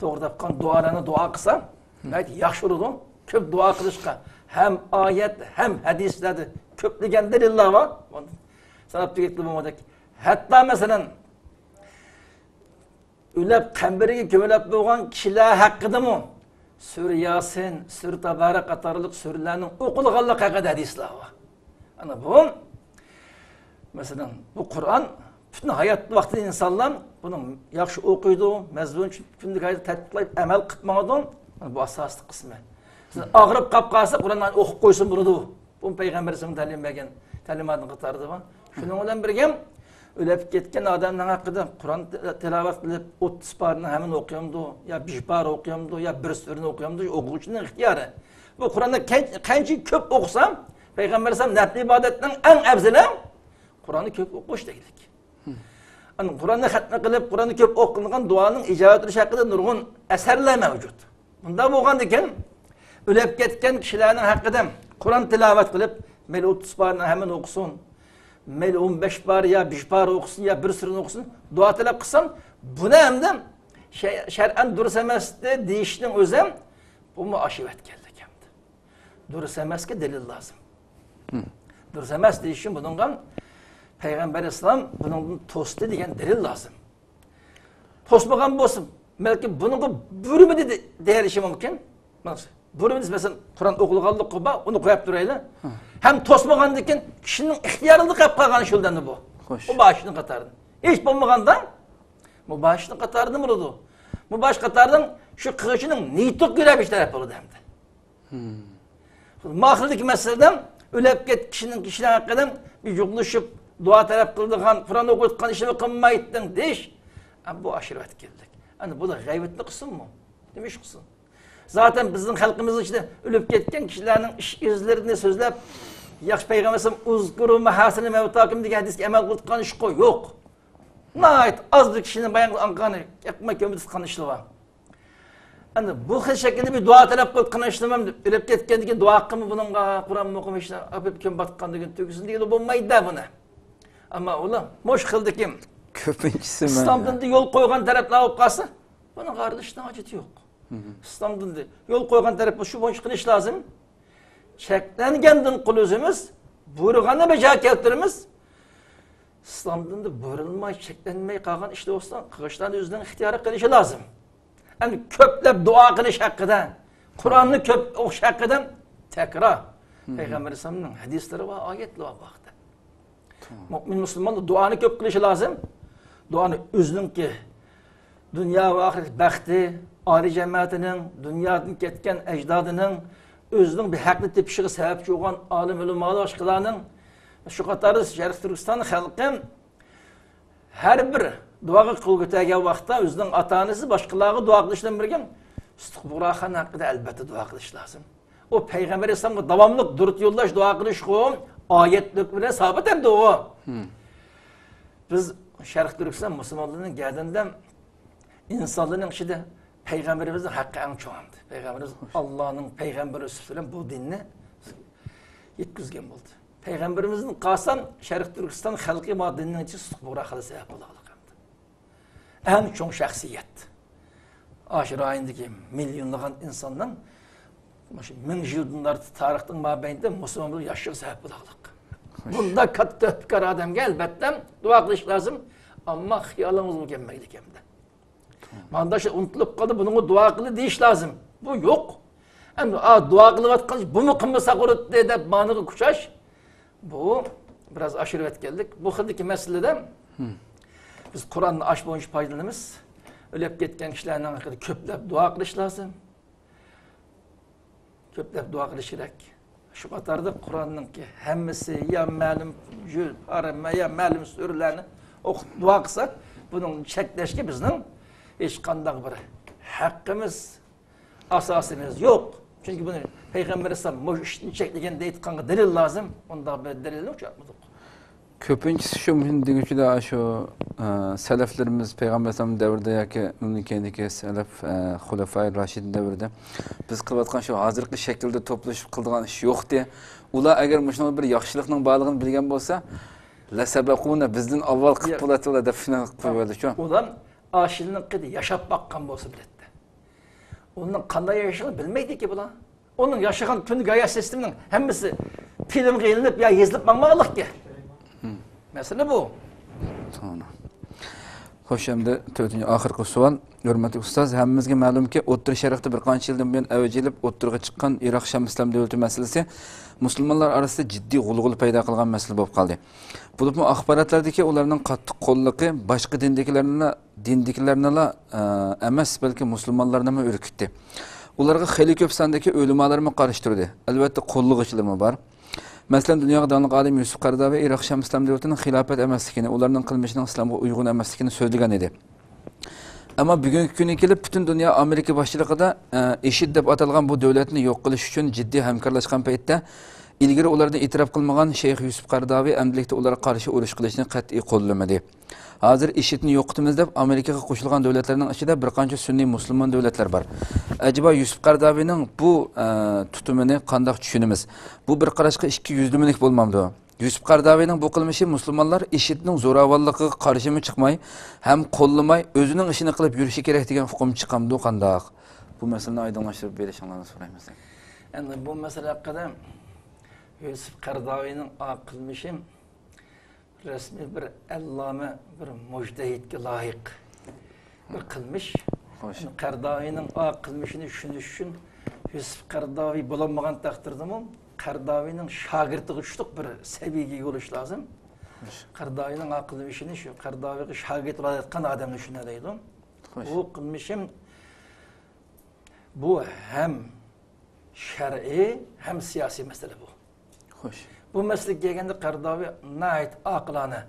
توغرا تاپقان دۇئالارنى دۇئا قىلسا، ناھايىتى ياخشى بولىدۇ. كۆپ دۇئا قىلىشقا ھەم ئايەت، ھەم ھەدىسلەردە كۆپلىگەن دەلىللەر بار. ساناپ تۈگەتكىلى بولمىغۇدەك. ھەتتا مەسىلەن، ئۆلۈپ قەبرىگە كۆمۈلۈپ بولغان كىشىلەر ھەققىدىمۇ سۈرە ياسىن، سۈرە تابارەك قاتارلىق سۈرىلەرنىڭ ئوقۇلغانلىقى ھەققىدە ھەدىسلەر بار. ئەنە بۇ، مەسىلەن، بۇ قۇرئان پۈتۈن ھايات ۋاقتىدا ئىنسانلار بۇنى ياخشى ئوقۇيدۇ، مەزمۇن ئۈچۈن كۈندىلىك ھاياتتا تەتبىقلاپ ئەمەل قىلىپ ماڭىدۇ. مانا بۇ ئاساسلىق قىسمى. سىز ئاغرىپ قاپ قالسا، قۇرئاننى ئوقۇپ قويسا بولىدۇ. بۇ پەيغەمبەر ئەلەيھىسسالام تەلىم بەرگەن تەلىماتنىڭ قاتارىدا بار. شۇنىڭ بىلەن بىرگە، ئۆلۈپ كەتكەن ئادەمنىڭ ھەققىدە قۇرئان تىلاۋەت قىلىپ، ئوتتۇز پارىنى ھەممىنى ئوقۇيامدۇ، يا بىر پارە ئوقۇيامدۇ، يا بىر سۈرىنى ئوقۇيامدۇ، ئوقۇغۇچىنىڭ ئىختىيارى. بۇ قۇرئاننى قەن-، قانچە كۆپ ئوقۇسا، پەيغەمبەر ئەلەيھىسسالام نەپلى ئىبادەتنىڭ ئەڭ ئەۋزىلى قۇرئاننى كۆپ ئوقۇش دېگەنلىك. ئەنە قۇرئاننى خەتمە قىلىپ، قۇرئاننى كۆپ ئوقۇغان دۇئانىڭ ئىجابەت بولۇشى ھەققىدە نۇرغۇن ئەسەرلەر مەۋجۇت. بۇنداق بولغاندىكىن، ئۆلۈپ كەتكەن كىشىلەرنىڭ ھەققىدە قۇرئان تىلاۋەت قىلىپ، مەيلى ئوتتۇز پارىنىڭ ھەممىنى ئوقۇسۇن، مەيلى ئون بەش پارە يا بىر پارە ئوقۇسۇن يا بىر سۈرىنى ئوقۇسۇن، دۇئا تەلەپ قىلسام، بۇنى ھەمدە شە-، شەرئەن دۇرۇس ئەمەستى دېيىشنىڭ ئۆزى ھەم، بۇمۇ ئاشىۋەتكەنلىك ھەمدە. دۇرۇس ئەمەسكە دەلىل لازىم. دۇرۇس ئەمەس دېيىش ئۈچۈن بۇنىڭغا پەيغەمبەر ئەلەيھىسسالام بۇنىڭدىن توستى دېگەن دەلىل لازىم. توسمىغان بولسا، بەلكى بۇنىڭغا بۇيرۇمىدى دە-، دېيىلىشى مۇمكىن. بۇيرۇمىدى، مەسىلەن، قۇرئان ئوقۇلغانلىقى بار، ئۇنى قويۇپ تۇرايلى. ھە. ھەم توسمىغاندىن كېيىن كىشىنىڭ ئىختىيارىدا قېلىپ قالغان شۇ دەمدە بۇ. خوش. مۇباھىشنىڭ قاتارىدا. ھېچ بولمىغاندا مۇباھىشنىڭ قاتارىدا بولىدۇ. مۇباھىش قاتارىدىن شۇ قىلغۇچىنىڭ نىيىتىگە كۆرە بىر تەرەپ بولىدۇ ھەمدە. ماخىلدىكى مەسىلىدە ئۆلۈپ كەتكەن كىشىنىڭ، كىشىلەر ھەققىدە بىر يۇغلىشىپ، دۇئا تەلەپ قىلىدىغان، قۇرئان ئوقۇيدىغان ئىشنى قىلمايتتىڭ دېيىش، ئە، بۇ ئاشىرىۋەتكەنلىك. ئەنە بۇلار غەيۋەتنى قىلسۇنمۇ؟ نېمە ئىش قىلسۇن؟ زاتەن بىزنىڭ خەلقىمىز ئىچىدە ئۆلۈپ كەتكەن كىشىلەرنىڭ ئىش ئىزلىرىنى سۆزلەپ، ياخشى پەيغەمبەر ئەلەيھىسسالام «ئۇزكۇرۇ مەھاسىنە مەۋتاكۇم» دېگەن ھەدىسكە ئەمەل قىلىدىغان ئىشقۇ يوق. ناھايىتى ئاز بىر كىشىنىڭ بايان قىلغان ئەقمە كۆمۈپ تۇتقان ئىشلىرى بار. ئەمدى بۇ خىل شەكىلدە بىر دۇئا تەلەپ قىلىپ قىلىشنىمۇ ئۆلۈپ كەتكەندىن كېيىن دۇئا قىلما بۇنىڭغا، قۇرئان ئوقۇما، ھېچ ئاپىرىپ كۆمۈپ ئاتقاندىن كېيىن تۈگىسۇن دېگىلى بولمايدۇ بۇنى. ئەمما ئۇلار مۇشۇ خىلدىكى كۆپىنچىسى ئىسلام دىنىدا يول قويغان تەرەپلەر بولۇپ قالسا، بۇنىڭغا ئارىلىشىشنىڭ ھاجىتى يوق. ئىسلام دىنىدا يول قويغان تەرەپ شۇ بويىچە قىلىش لازىم. چەكلەنگەندىن قۇل ئۆزىمىز، بۇيرۇغاننى بەجا كەلتۈرىمىز. ئىسلام دىنىدا بۇيرۇلماي، چەكلەنمەي قالغان ئىشلار بولسا، قىلغۇچىلارنىڭ ئۆزىنىڭ ئىختىيارى قىلىشى لازىم. ئەمدى كۆپلەپ دۇئا قىلىش ھەققىدە، قۇرئاننى كۆپ ئوقۇش ھەققىدە تەكرار. پەيغەمبەر ئەلەيھىسسالامنىڭ ھەدىسلىرى بار، ئايەتلىرى بار بۇ ھەقتە. مۇئمىن مۇسۇلمان دۇئانى كۆپ قىلىشى لازىم. دۇئانى ئۆزىنىڭكى دۇنيا ۋە ئاخىرەت بەختى، ئائىلە جەمەتىنىڭ، دۇنيادىن كەتكەن ئەجدادىنىڭ، ئۆزىنىڭ بىر ھەقنى تېپىشىغا سەۋەبچى بولغان ئالىم ئۆلىمالار، باشقىلارنىڭ، شۇ قاتاردا شەرقىي تۈركىستان خەلقى ھەر بىر دۇئاغا قول كۆتەرگەن ۋاقىتتا ئۆزىنىڭ ئاتا-ئانىسى، باشقىلارغا دۇئا قىلىش بىلەن بىرگە ئىستىغپۇرخان ھەققىدە ئەلۋەتتە دۇئا قىلىش لازىم. ئۇ پەيغەمبەر ئەلەيھىسسالامغا داۋاملىق دۇرۇت يوللاش، دۇئا قىلىشقۇ ئايەتلىك بىلەن سابىت ئەمدى ئۇ. بىز شەرقىي تۈركىستان مۇسۇلمانلىرىنىڭ گەدىنىدە ئىنسانلارنىڭ ئىچىدە پەيغەمبىرىمىزنىڭ ھەققى ئەڭ چوڭ ئەمدى. پەيغەمبىرىمىز ئاللانىڭ پەيغەمبىرى سۈپىتى بىلەن بۇ دىننى يەتكۈزگەن بولدى. پەيغەمبىرىمىزدىن قالسا شەرقىي تۈركىستان خەلقى ما دىننىڭ ئىچىدە سۇتۇق بۇغراق خەلقى سەۋەب بولغانلىق ئەمدى. ئەڭ چوڭ شەخسىيەت. ئاشۇ رايوندىكى مىليونلىغان ئىنساننىڭ مۇشۇ مىڭ يىلدىن ئارتۇق تارىختىن مابەينىدە مۇسۇلمان بولۇپ ياشىشىغا سەۋەب بولغانلىق. بۇنداق كاتتا تۆھپىكار ئادەمگە ئەلۋەتتە دۇئا قىلىش لازىم. ئەمما خىيالىڭىزمۇ كەلمەيدىكەن. مانداق ئىشلار ئۇنتۇلۇپ قالدى، بۇنىڭغا دۇئا قىلدى دېيىش لازىم. بۇ يوق. ئەمدى ئا، دۇئا قىلىۋاتقان بۇمۇ قىلمىسا بولاتتى دەپ مانىغا كۈچەش، بۇ بىراز ئاشۇرۇۋەتكەنلىك. بۇ خىلدىكى مەسىلىدە بىز قۇرئاننى ئاش بويىچە پايدىلىنىمىز. ئۆلۈپ كەتكەن كىشىلەرنىڭ ھەققىدە كۆپلەپ دۇئا قىلىش لازىم. كۆپلەپ دۇئا قىلىش كېرەك. شۇ قاتاردا قۇرئاننىڭكى ھەممىسى يا مەلۇم جۈز، يا مەلۇم سۈرىلەرنى ئوقۇپ دۇئا قىلساق، بۇنىڭ چەكلەشكە بىزنىڭ ھېچقانداق بىر ھەققىمىز، ئاساسىمىز يوق. چۈنكى بۇنى پەيغەمبەر ئەلەيھىسسالام مۇشۇ ئىشتىن چەكلىگەن دەيدىغانغا دەلىل لازىم. ئۇنداق بىر دەلىلنى ئۇچراتمىدۇق. كۆپىنچىسى شۇ مۇھىم دېگۈچىدە شۇ، ئە، سەلەفلىرىمىز پەيغەمبەر ئەلەيھىسسالام دەۋرىدە ياكى ئۇنىڭدىن كېيىنكى سەلەف، ئە، خۇلەفائى راشىدىن دەۋرىدە بىز قىلىۋاتقان شۇ ھازىرقى شەكىلدە توپلىشىپ قىلىدىغان ئىش يوقتى. ئۇلار ئەگەر مۇشۇنىڭدا بىر ياخشىلىقنىڭ بارلىقىنى بىلگەن بولسا، لەسەبەقۇنا، بىزدىن ئاۋۋال قىلىپ بولاتتى ئۇلار دەپ شۇنداق قىلىپ قويۇۋەردى شۇ. ئۇلار ئاشۇنىڭ قىدى ياشاپ باققان بولسا بىلەتتى. ئۇنىڭ قانداق ياشىغىنى بىلمەيدىكى بۇلار. ئۇنىڭ ياشىغان كۈنىگە ھايات سىستېمىنىڭ ھەممىسى فىلىمغا ئېلىنىپ يا يېزىلىپ ماڭمىغانلىقكى. مەسىلە بۇ. خوش، ئەمدى تۆتىنچى، ئاخىرقى سوئال. ھۆرمەتلىك ئۇستاز، ھەممىمىزگە مەلۇمكى، ئوتتۇرا شەرقتە بىر قانچە يىلدىن بۇيان ئەۋج ئېلىپ ئوتتۇرىغا چىققان ئىراق شام ئىسلام دۆلىتى مەسىلىسى مۇسۇلمانلار ئارىسىدا جىددىي غۇلغۇلا پەيدا قىلغان مەسىلە بولۇپ قالدى. بولۇپمۇ ئاخباراتلاردىكى ئۇلارنىڭ قاتتىق قوللۇقى باشقا دىندىكىلەرنىلا، دىندىكىلەرنىلا، ئە، ئەمەس، بەلكى مۇسۇلمانلارنىمۇ ئۈركۈتتى. ئۇلارغا خېلى كۆپ ساندىكى ئۆلىمالارمۇ قارشى تۇردى. ئەلۋەتتە، قوللىغۇچىلىرىمۇ بار. مەسىلەن، دۇنياغا دانلىق ئالىم يۈسۈپ قاراداۋى ئىراق شام ئىسلام دۆلىتىنىڭ خىلاپەت ئەمەسلىكىنى، ئۇلارنىڭ قىلمىشىنىڭ ئىسلامغا ئۇيغۇن ئەمەسلىكىنى سۆزلىگەن ئىدى. ئەمما بۈگۈنكى كۈنگە كېلىپ، پۈتۈن دۇنيا ئامېرىكا باشچىلىقىدا، ئە، ئىشىد دەپ ئاتالغان بۇ دۆلەتنى يوق قىلىش ئۈچۈن جىددىي ھەمكارلاشقان پەيتتە، ئىلگىرى ئۇلارنى ئېتىراپ قىلمىغان شەيخ يۈسۈپ قاراداۋى ئەمدىلىكتە ئۇلارغا قارشى ئۇرۇش قىلىشنى قەتئىي قوللىمىدى. ھازىر ئىشىدنى يوقىتىمىز دەپ ئامېرىكىغا قوشۇلغان دۆلەتلەرنىڭ ئىچىدە بىر قانچە سۈننىي مۇسۇلمان دۆلەتلەر بار. ئەجەبا يۈسۈپ قەرداۋىنىڭ بۇ، ئە، تۇتۇمىنى قانداق چۈشىنىمىز؟ بۇ بىر قاراشقا ئىككى يۈزلىمىلىك بولمامدۇ؟ يۈسۈپ قەرداۋىنىڭ بۇ قىلمىشى مۇسۇلمانلار ئىشىدنىڭ زوراۋانلىقىغا قارشىمۇ چىقماي، ھەم قوللىماي، ئۆزىنىڭ ئىشىنى قىلىپ يۈرۈشى كېرەك دېگەن ئۇقۇم چىقامدۇ قانداق؟ بۇ مەسىلىنى ئايدىڭلاشتۇرۇپ بېرىشىڭلارنى سورايمىز. ئەمدى بۇ مەسىلە ھەققىدە يۈسۈپ قەرداۋىنىڭ ئا قىلمىشى رەسمىي بىر ئەللامە، بىر مۇجتەھىدكە لايىق بىر قىلمىش. خوش. قەرداۋىنىڭ ئا قىلمىشىنى چۈشىنىش ئۈچۈن يۈسۈپ قەرداۋى بولالمىغان تەقدىردىمۇ، قەرداۋىنىڭ شاگىرتىغا چۈشلۈك بىر سەۋىيەگە ئىگە بولۇش لازىم. خوش. قەرداۋىنىڭ ئا قىلمىشىنى شۇ قەرداۋىغا شاگىرت بولالايدىغان ئادەملا چۈشىنەلەيدۇ. خوش. ئۇ قىلمىشىم بۇ ھەم شەرئىي، ھەم سىياسىي مەسىلە بۇ. خوش. بۇ مەسىلىگە كەلگەندە، قەرداۋى ناھايىتى ئاقىلانە،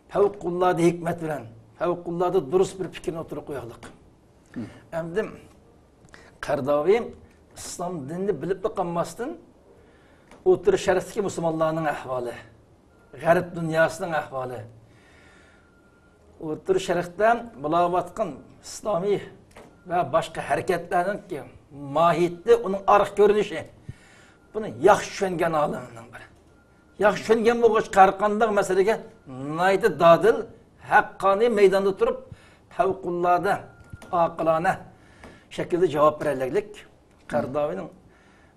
پەۋقۇلئاددە ھېكمەت بىلەن، پەۋقۇلئاددە دۇرۇس بىر پىكىرنى ئوتتۇرىغا قويغانلىق. ھىم. ئەمدى قەرداۋى ئىسلام دىنىنى بىلىپلا قالماستىن، ئوتتۇرا شەرقتىكى مۇسۇلمانلارنىڭ ئەھۋالى، غەرب دۇنياسىنىڭ ئەھۋالى، ئوتتۇرا شەرقتە بولاۋاتقان ئىسلامىي ۋە باشقا ھەرىكەتلەرنىڭكى ماھىيىتى، ئۇنىڭ ئارقا كۆرۈنۈشى، بۇنى ياخشى چۈشەنگەن ئالىمنىڭ بىرى. ياخشى چۈشەنگەن بولغاچقا، ھەر قانداق مەسىلىگە ناھايىتى دادىل، ھەققانىي مەيداندا تۇرۇپ، پەۋقۇلئاددە ئاقىلانە شەكىلدە جاۋاب بېرەلەيلىك. قەرداۋىنىڭ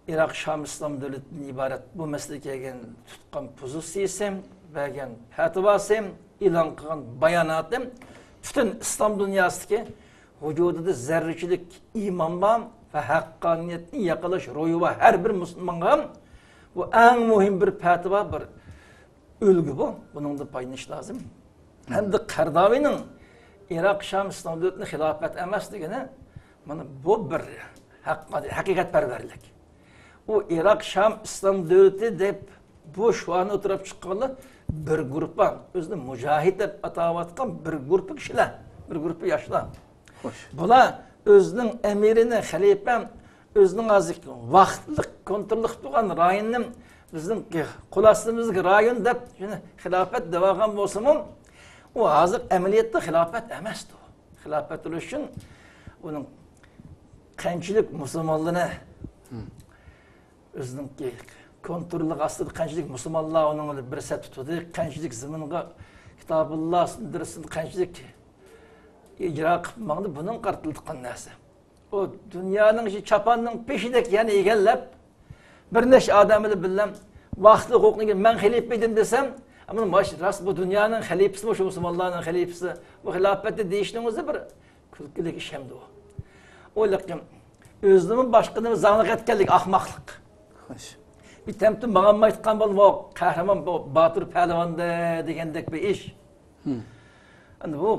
ئىراق شام ئىسلام دۆلىتىدىن ئىبارەت بۇ مەسىلىگە كەلگەن تۇتقان پوزىتسىيىسى، بەرگەن پەتىۋاسى، ئېلان قىلغان باياناتى پۈتۈن ئىسلام دۇنياسىدىكى ۋۇجۇدىدا زەررىچىلىك ئىمان بار ۋە ھەققانىيەتنى ياقىلاش روھى بار ھەر بىر مۇسۇلمانغا بۇ ئەڭ مۇھىم بىر پەتىۋا، بىر ئۈلگە بۇ، بۇنىڭدىن پايدىلىنىش لازىم. ھەمدە قەرداۋىنىڭ ئىراق شام ئىسلام دۆلىتىنى خىلاپەت ئەمەس دېگىنى، مانا بۇ بىر ھەق-، ھەقىقەتپەرۋەرلىك. ئۇ ئىراق شام ئىسلام دۆلىتى دەپ بۇ شوئارنى ئوتتۇرىغا چىققانلار بىر گۇرۇپپا، ئۆزىنى مۇجاھىد دەپ ئاتاۋاتقان بىر گۇرۇپپا كىشىلەر، بىر گۇرۇپپا ياشلار. خوش. بۇلار ئۆزىنىڭ ئەمىرىنى، خەلىپە، ئۆزىنىڭ ھازىر ۋاقىتلىق كونتروللۇق تۇرغان رايونىنى بىزنىڭ قول ئاستىمىزدىكى رايون دەپ شۇنى خىلاپەت دەۋالغان بولسىمۇ، ئۇ ھازىر ئەمەلىيەتتە خىلاپەت ئەمەستۇ. خىلاپەت بولۇش ئۈچۈن ئۇنىڭ قانچىلىك مۇسۇلمانلىرىنى، ھىم، ئۆزىنىڭكى كونتروللۇق ئاستىدا قانچىلىك مۇسۇلمانلار ئۇنىڭ بىلەن بىر سەپ تۇتۇلدى، قانچىلىك زېمىنغا كىتابۇللا سىندىرسىنى قانچىلىك ئىجرا قىلىپ ماڭدى، بۇنىڭغا قارىتىلىدىغان نەرسە. ئۇ دۇنيانىڭ شۇ چاپاننىڭ پېشىدەك يەنە ئىگىلەپ، بىر نەچچە ئادەم بىلەن بىللە ۋاقىتلىق ھوقۇقنى مەن خەلىپە ئىدىم دېسەم، ئەمما ماش-، راست بۇ دۇنيانىڭ خەلىپىسىمۇ، شۇ مۇسۇلمانلارنىڭ خەلىپىسى، بۇ خىلاپەتتە دېيىشنىڭ ئۆزى بىر كۈلكىلىك ئىش ئەمدى ئۇ. ئۇ لېكىن ئۆزىنىمۇ باشقىنىمۇ زاڭلىق ئەتكەنلىك ئاخماقلىق. خوش. بىر تەمتى ماڭالمايدىغان بولۇپ، قەھرىمان بۇ باتۇر پەلۋاندە دېگەندەك بىر ئىش. ھىم. ئەمدى بۇ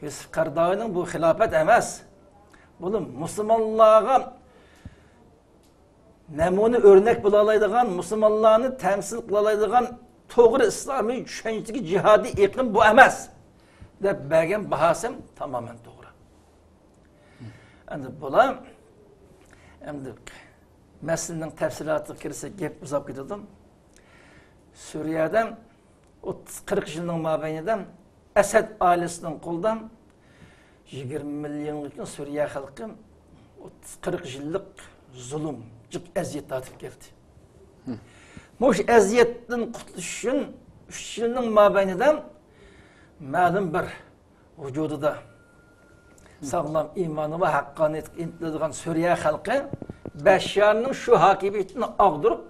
يۈسۈپ قەرداۋىنىڭ بۇ خىلاپەت ئەمەس. بۇ مۇسۇلمانلارغا نەمۇنە ئۆرنەك بولالايدىغان، مۇسۇلمانلارنى تەمسىل قىلالايدىغان توغرا ئىسلامىي چۈشەنچىدىكى جىھادىي ئېقىم بۇ ئەمەس، دەپ بەرگەن باھاسى تامامەن توغرا. ئەمدى بۇلار، ئەمدى مەسىلىنىڭ تەپسىلاتىغا كىرسە، گەپ ئۇزاپ كېتىدۇ. سۈرىيەدە ئوتتۇز قىرىق يىلنىڭ مابەينىدە ئەسەد ئائىلىسىنىڭ قولىدا يىگىرمە مىليونلۇق سۈرىيە خەلقى ئوتتۇز قىرىق يىللىق زۇلۇم، جىق ئەزىيەت تارتىپ كەلدى. ھىم. مۇشۇ ئەزىيەتتىن قۇتۇلۇش ئۈچۈن ئۈچ يىلنىڭ مابەينىدە مەلۇم بىر ۋۇجۇدىدا ساغلام ئىمانى ۋە ھەققانىيەتكە ئىنتىلىدىغان سۈرىيە خەلقى بەششارنىڭ شۇ ھاكىمىيىتىنى ئاغدۇرۇپ،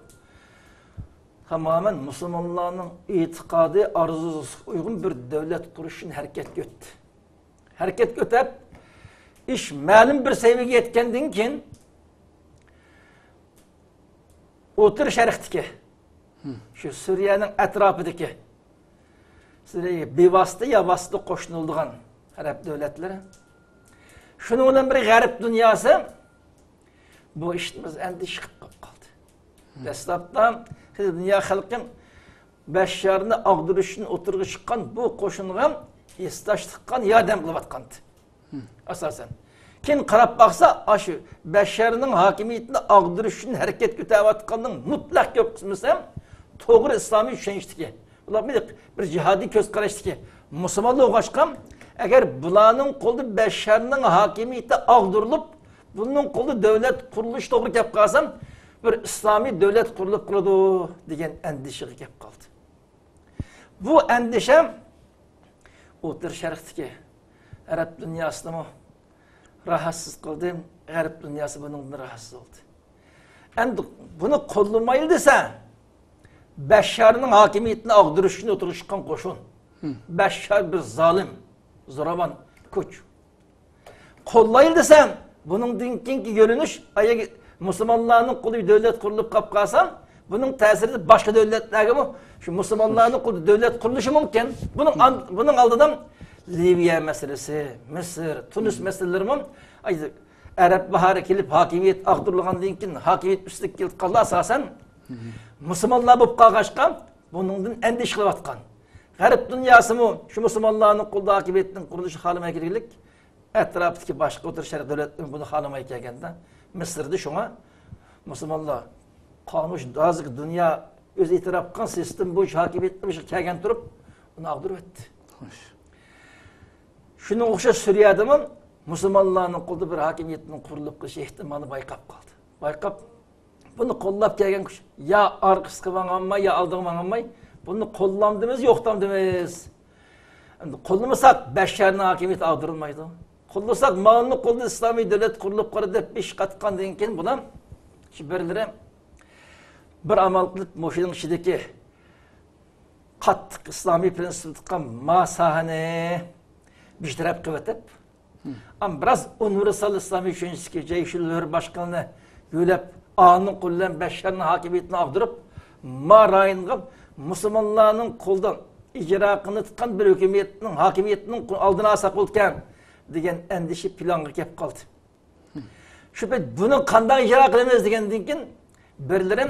تامامەن مۇسۇلمانلارنىڭ ئېتىقادى، ئارزۇسىغا ئۇيغۇن بىر دۆلەت قۇرۇش ئۈچۈن ھەرىكەتكە ئۆتتى. ھەرىكەتكە ئۆتۈپ، ئىش مەلۇم بىر سەۋىيەگە يەتكەندىن كېيىن، ئوتتۇرا شەرقتىكى، شۇ سۈرىيەنىڭ ئەتراپىدىكى، سۈرىيەگە بىۋاسىتە يا ۋاسىتە قوشۇلىدىغان ئەرەب دۆلەتلىرى، شۇنىڭ بىلەن بىر غەرب دۇنياسى بۇ ئىشتىن بىز ئەندىشە قىلىپ قالدى. دەسلەپتە دۇنيا خەلقى بەششارنى ئاغدۇرۇش ئۈچۈن ئوتتۇرىغا چىققان بۇ قوشۇنغا ھېسداشلىق قىلغان، ياردەم قىلىۋاتقانىدى. ئاساسەن. كېيىن قاراپ باقسا، ئاشۇ بەششارنىڭ ھاكىمىيىتىنى ئاغدۇرۇش ئۈچۈن ھەرىكەتكە ئۆتەۋاتقاننىڭ مۇتلەق كۆپ قىسمىسى توغرا ئىسلامىي چۈشەنچتىكى، بۇلار بىر، بىر جىھادىي كۆز قاراشتىكى، مۇسۇلمانلار بولغاچقا، ئەگەر بۇلارنىڭ قولىدا بەششارنىڭ ھاكىمىيىتى ئاغدۇرۇلۇپ، بۇنىڭ قولىدا دۆلەت قۇرۇلۇشى توغرا كەپ قالسا، بىر ئىسلامىي دۆلەت قۇرۇلۇپ قالىدۇ دېگەن ئەندىشىگە كەپ قالدى. بۇ ئەندىشە ئوتتۇرا شەرقتىكى ئەرەب دۇنياسىنىمۇ راھەتسىز قىلدى، غەرب دۇنياسى بۇنىڭدىن راھەتسىز بولدى. ئەمدى بۇنى قوللىمايلى دېسە، بەششارنىڭ ھاكىمىيىتىنى ئاغدۇرۇش ئۈچۈن ئوتتۇرىغا چىققان قوشۇن، بەششار بىر زالىم، زوراۋان كۈچ. قوللايلى دېسە، بۇنىڭدىن كېيىنكى يۆنىلىش، ئاياغى مۇسۇلمانلارنىڭ قولىدا دۆلەت قۇرۇلۇپ قاپ قالسا، بۇنىڭ تەسىرىدە باشقا دۆلەتلەرگىمۇ شۇ مۇسۇلمانلارنىڭ قولىدا دۆلەت قۇرۇلۇشى مۇمكىن. بۇنىڭ ئان-، بۇنىڭ ئالدىدا لىۋىيە مەسىلىسى، مىسىر، تۇنىس مەسىلىلىرىمۇ، ئاي، ئەرەب باھارى كېلىپ، ھاكىمىيەت ئاغدۇرۇلغاندىن كېيىن، ھاكىمىيەت ئۈستىگە كېلىپ قالدى ئاساسەن. مۇسۇلمانلار بولۇپ قالغاچقا، بۇنىڭدىن ئەندىشە قىلىۋاتقان. غەرب دۇنياسىمۇ شۇ مۇسۇلمانلارنىڭ قولىدا ھاكىمىيەتنىڭ قۇرۇلۇشى خالىماي كەلگەنلىك، ئەتراپتىكى باشقا ئوتتۇرا شەرق دۆلەتلىرى بۇنى خالىماي كەلگەندە، مىسىردا شۇڭا مۇسۇلمانلار قانۇن، ھازىرقى دۇنيا ئۆزى ئېتىراپ قىلغان سىستېما بويىچە ھاكىمىيەت قىلىشقا كەلگەن تۇرۇپ، ئۇنى ئاغدۇرۇۋەتتى. شۇنىڭغا ئوخشاش سۈرىيەدىمۇ مۇسۇلمانلارنىڭ قولىدا بىر ھاكىمىيەتنىڭ قۇرۇلۇپ قېلىش ئېھتىمالى بايقاپ قالدى. بايقاپ، بۇنى قوللاپ كەلگەن كۈچ يا ئارقىسىغا ماڭالماي، يا ئالدىغا ماڭالماي، بۇنى قوللامدىمىز، يوقلامدىمىز. ئەمدى قوللىمىساق، بەششارنىڭ ھاكىمىيىتى ئاغدۇرۇلمايدۇ. قوللىساق، مالنى قولدا ئىسلامىي دۆلەت قۇرۇلۇپ قالىدۇ دەپ بېشى قاتقاندىن كېيىن، بۇلار شۇ بىرلىرى بىر ئامال قىلىپ، مۇشۇنىڭ ئىچىدىكى قاتتىق ئىسلامىي پرىنسىپ تۇتقان ما ساھەنى بىر تەرەپ قىلىۋېتىپ، ئەمما بىراز ئۇنىۋېرسال ئىسلامىي چۈشەنچىسىدىكى جەيشۇل ھۆر باشقىلىرىنى يۆلەپ، ئانىڭ قولى بىلەن بەششارنىڭ ھاكىمىيىتىنى ئاغدۇرۇپ، ما رايونغا مۇسۇلمانلارنىڭ قولىدا ئىجرا قىلىنىۋاتقان بىر ھۆكۈمەتنىڭ ھاكىمىيىتىنىڭ ئالدىنى ئالساق بولىدىكەن دېگەن ئەندىشە پىلانغا كەپ قالدى. شۇ پەيت بۇنى قانداق ئىجرا قىلىمىز دېگەندىن كېيىن، بىرلىرى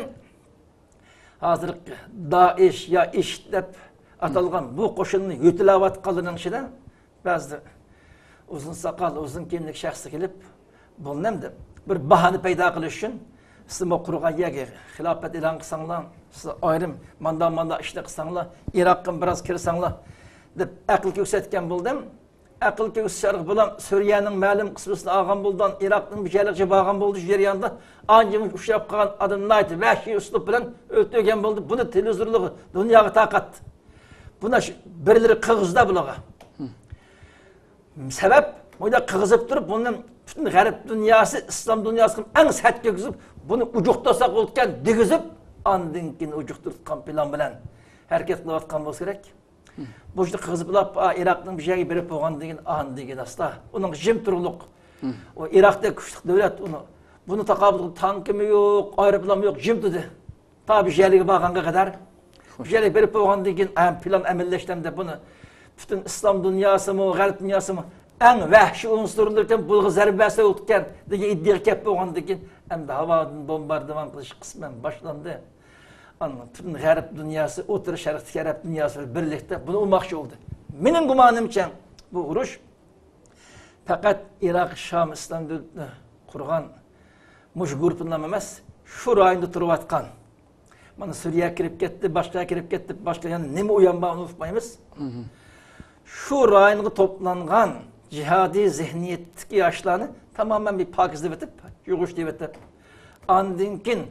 ھازىرقى دائىش يا ئىشىد دەپ ئاتالغان بۇ قوشۇننى يۆتىلەۋاتقانلىرىنىڭ ئىچىدە بەزىدە ئۇزۇن ساقال، ئۇزۇن كىيىملىك شەخس كېلىپ، بۇ نەمدە بىر باھانە پەيدا قىلىش ئۈچۈن، سىلەر قۇرغان يەرگە خىلاپەت ئېلان قىلساڭلار، سىلەر ئايرىم ماندا ماندا ئىشنى قىلساڭلار، ئىراققىمۇ بىراز كىرسەڭلار دەپ ئەقىل كۆرسەتكەن بولدۇم. ئەقىل كۆرسىتىش ئارقىلىق بۇلار سۈرىيەنىڭ مەلۇم قىسمىنى ئالغان بولدى، ئىراقنىڭ بىر يەرلىرىگە بارغان بولدى. شۇ جەرياندا ئانچە ئۇچراپ قالغان ئادەم ناھايىتى ۋەھشىي ئۇسلۇب بىلەن ئۆلتۈرگەن بولدى. بۇنى تېلېۋىزورلارغا، دۇنياغا تارقاتتى. بۇنى شۇ بىرلىرى قىغىزدا بۇلارغا. سەۋەب، بۇنداق قىغىزىپ تۇرۇپ، بۇنى پۈتۈن غەرب دۇنياسى، ئىسلام دۇنياسىغا ئەڭ سەت كىرگۈزۈپ، بۇنى ئۇجۇقتۇرساق بولىدىكەن دېگۈزۈپ، ئاندىن كېيىن ئۇجۇقتۇرتقان پىلان بىلەن ھەرىكەت قىلىۋاتقان بولسا كېرەك. بۇ ئىشنى قىغىزىپ ئېلىپ، ئا، ئىراقنىڭ بىر يەرگە بېرىپ بولغاندىن كېيىن، ئاندىن كېيىن ئاستا ئۇنىڭ جىم تۇرۇقلۇق. ئۇ ئىراقتەك كۈچلۈك دۆلەت، ئۇنى، بۇنى تاقابىل تانكىمۇ يوق، ئايروپىلانمۇ يوق، جىم تۇردى. تا بىر يەرگە بارغانغا قەدەر. بىر يەرگە بېرىپ بولغاندىن كېيىن، ئا، پىلان ئەمەلىيلەشتى ئەمدى بۇنى پۈتۈن ئىسلام دۇنياسىمۇ، غەرب دۇنياسىمۇ ئەڭ ۋەھشىي ئۇنسۇرلىرىكەن، بۇلارغا زەربە بەرسە بولىدىكەن دېگەن ئىدىيەگە كەپ بولغاندىن كېيىن، ئەمدى ھاۋادىن بومباردىمان قىلىش قىسمەن باشلاندى. ئاندىن پۈتۈن غەرب دۇنياسى، ئوتتۇرا شەرقتىكى ئەرەب دۇنياسى بىلەن بىرلىكتە بۇنى ئۇرماقچى بولدى. مېنىڭ گۇمانىمچە، بۇ ئۇرۇش پەقەت ئىراق شام ئىسلام دۆلىتىنى قۇرغان مۇشۇ گۇرۇپپىنىڭ ئەمەس، شۇ رايوندا تۇرۇۋاتقان، مانا سۈرىيەگە كىرىپ كەتتى، باشقا يەرگە كىرىپ كەتتى، باشقا يەنە نېمە ئۇيان بار، ئۇنى ئۇقمايمىز. شۇ رايونغا توپلانغان جىھادىي زېھنىيەتتىكى ياشلارنى تامامەن بىر پاكىزلىۋېتىپ، يۇغۇشتۇرۇۋېتىپ، ئاندىن كېيىن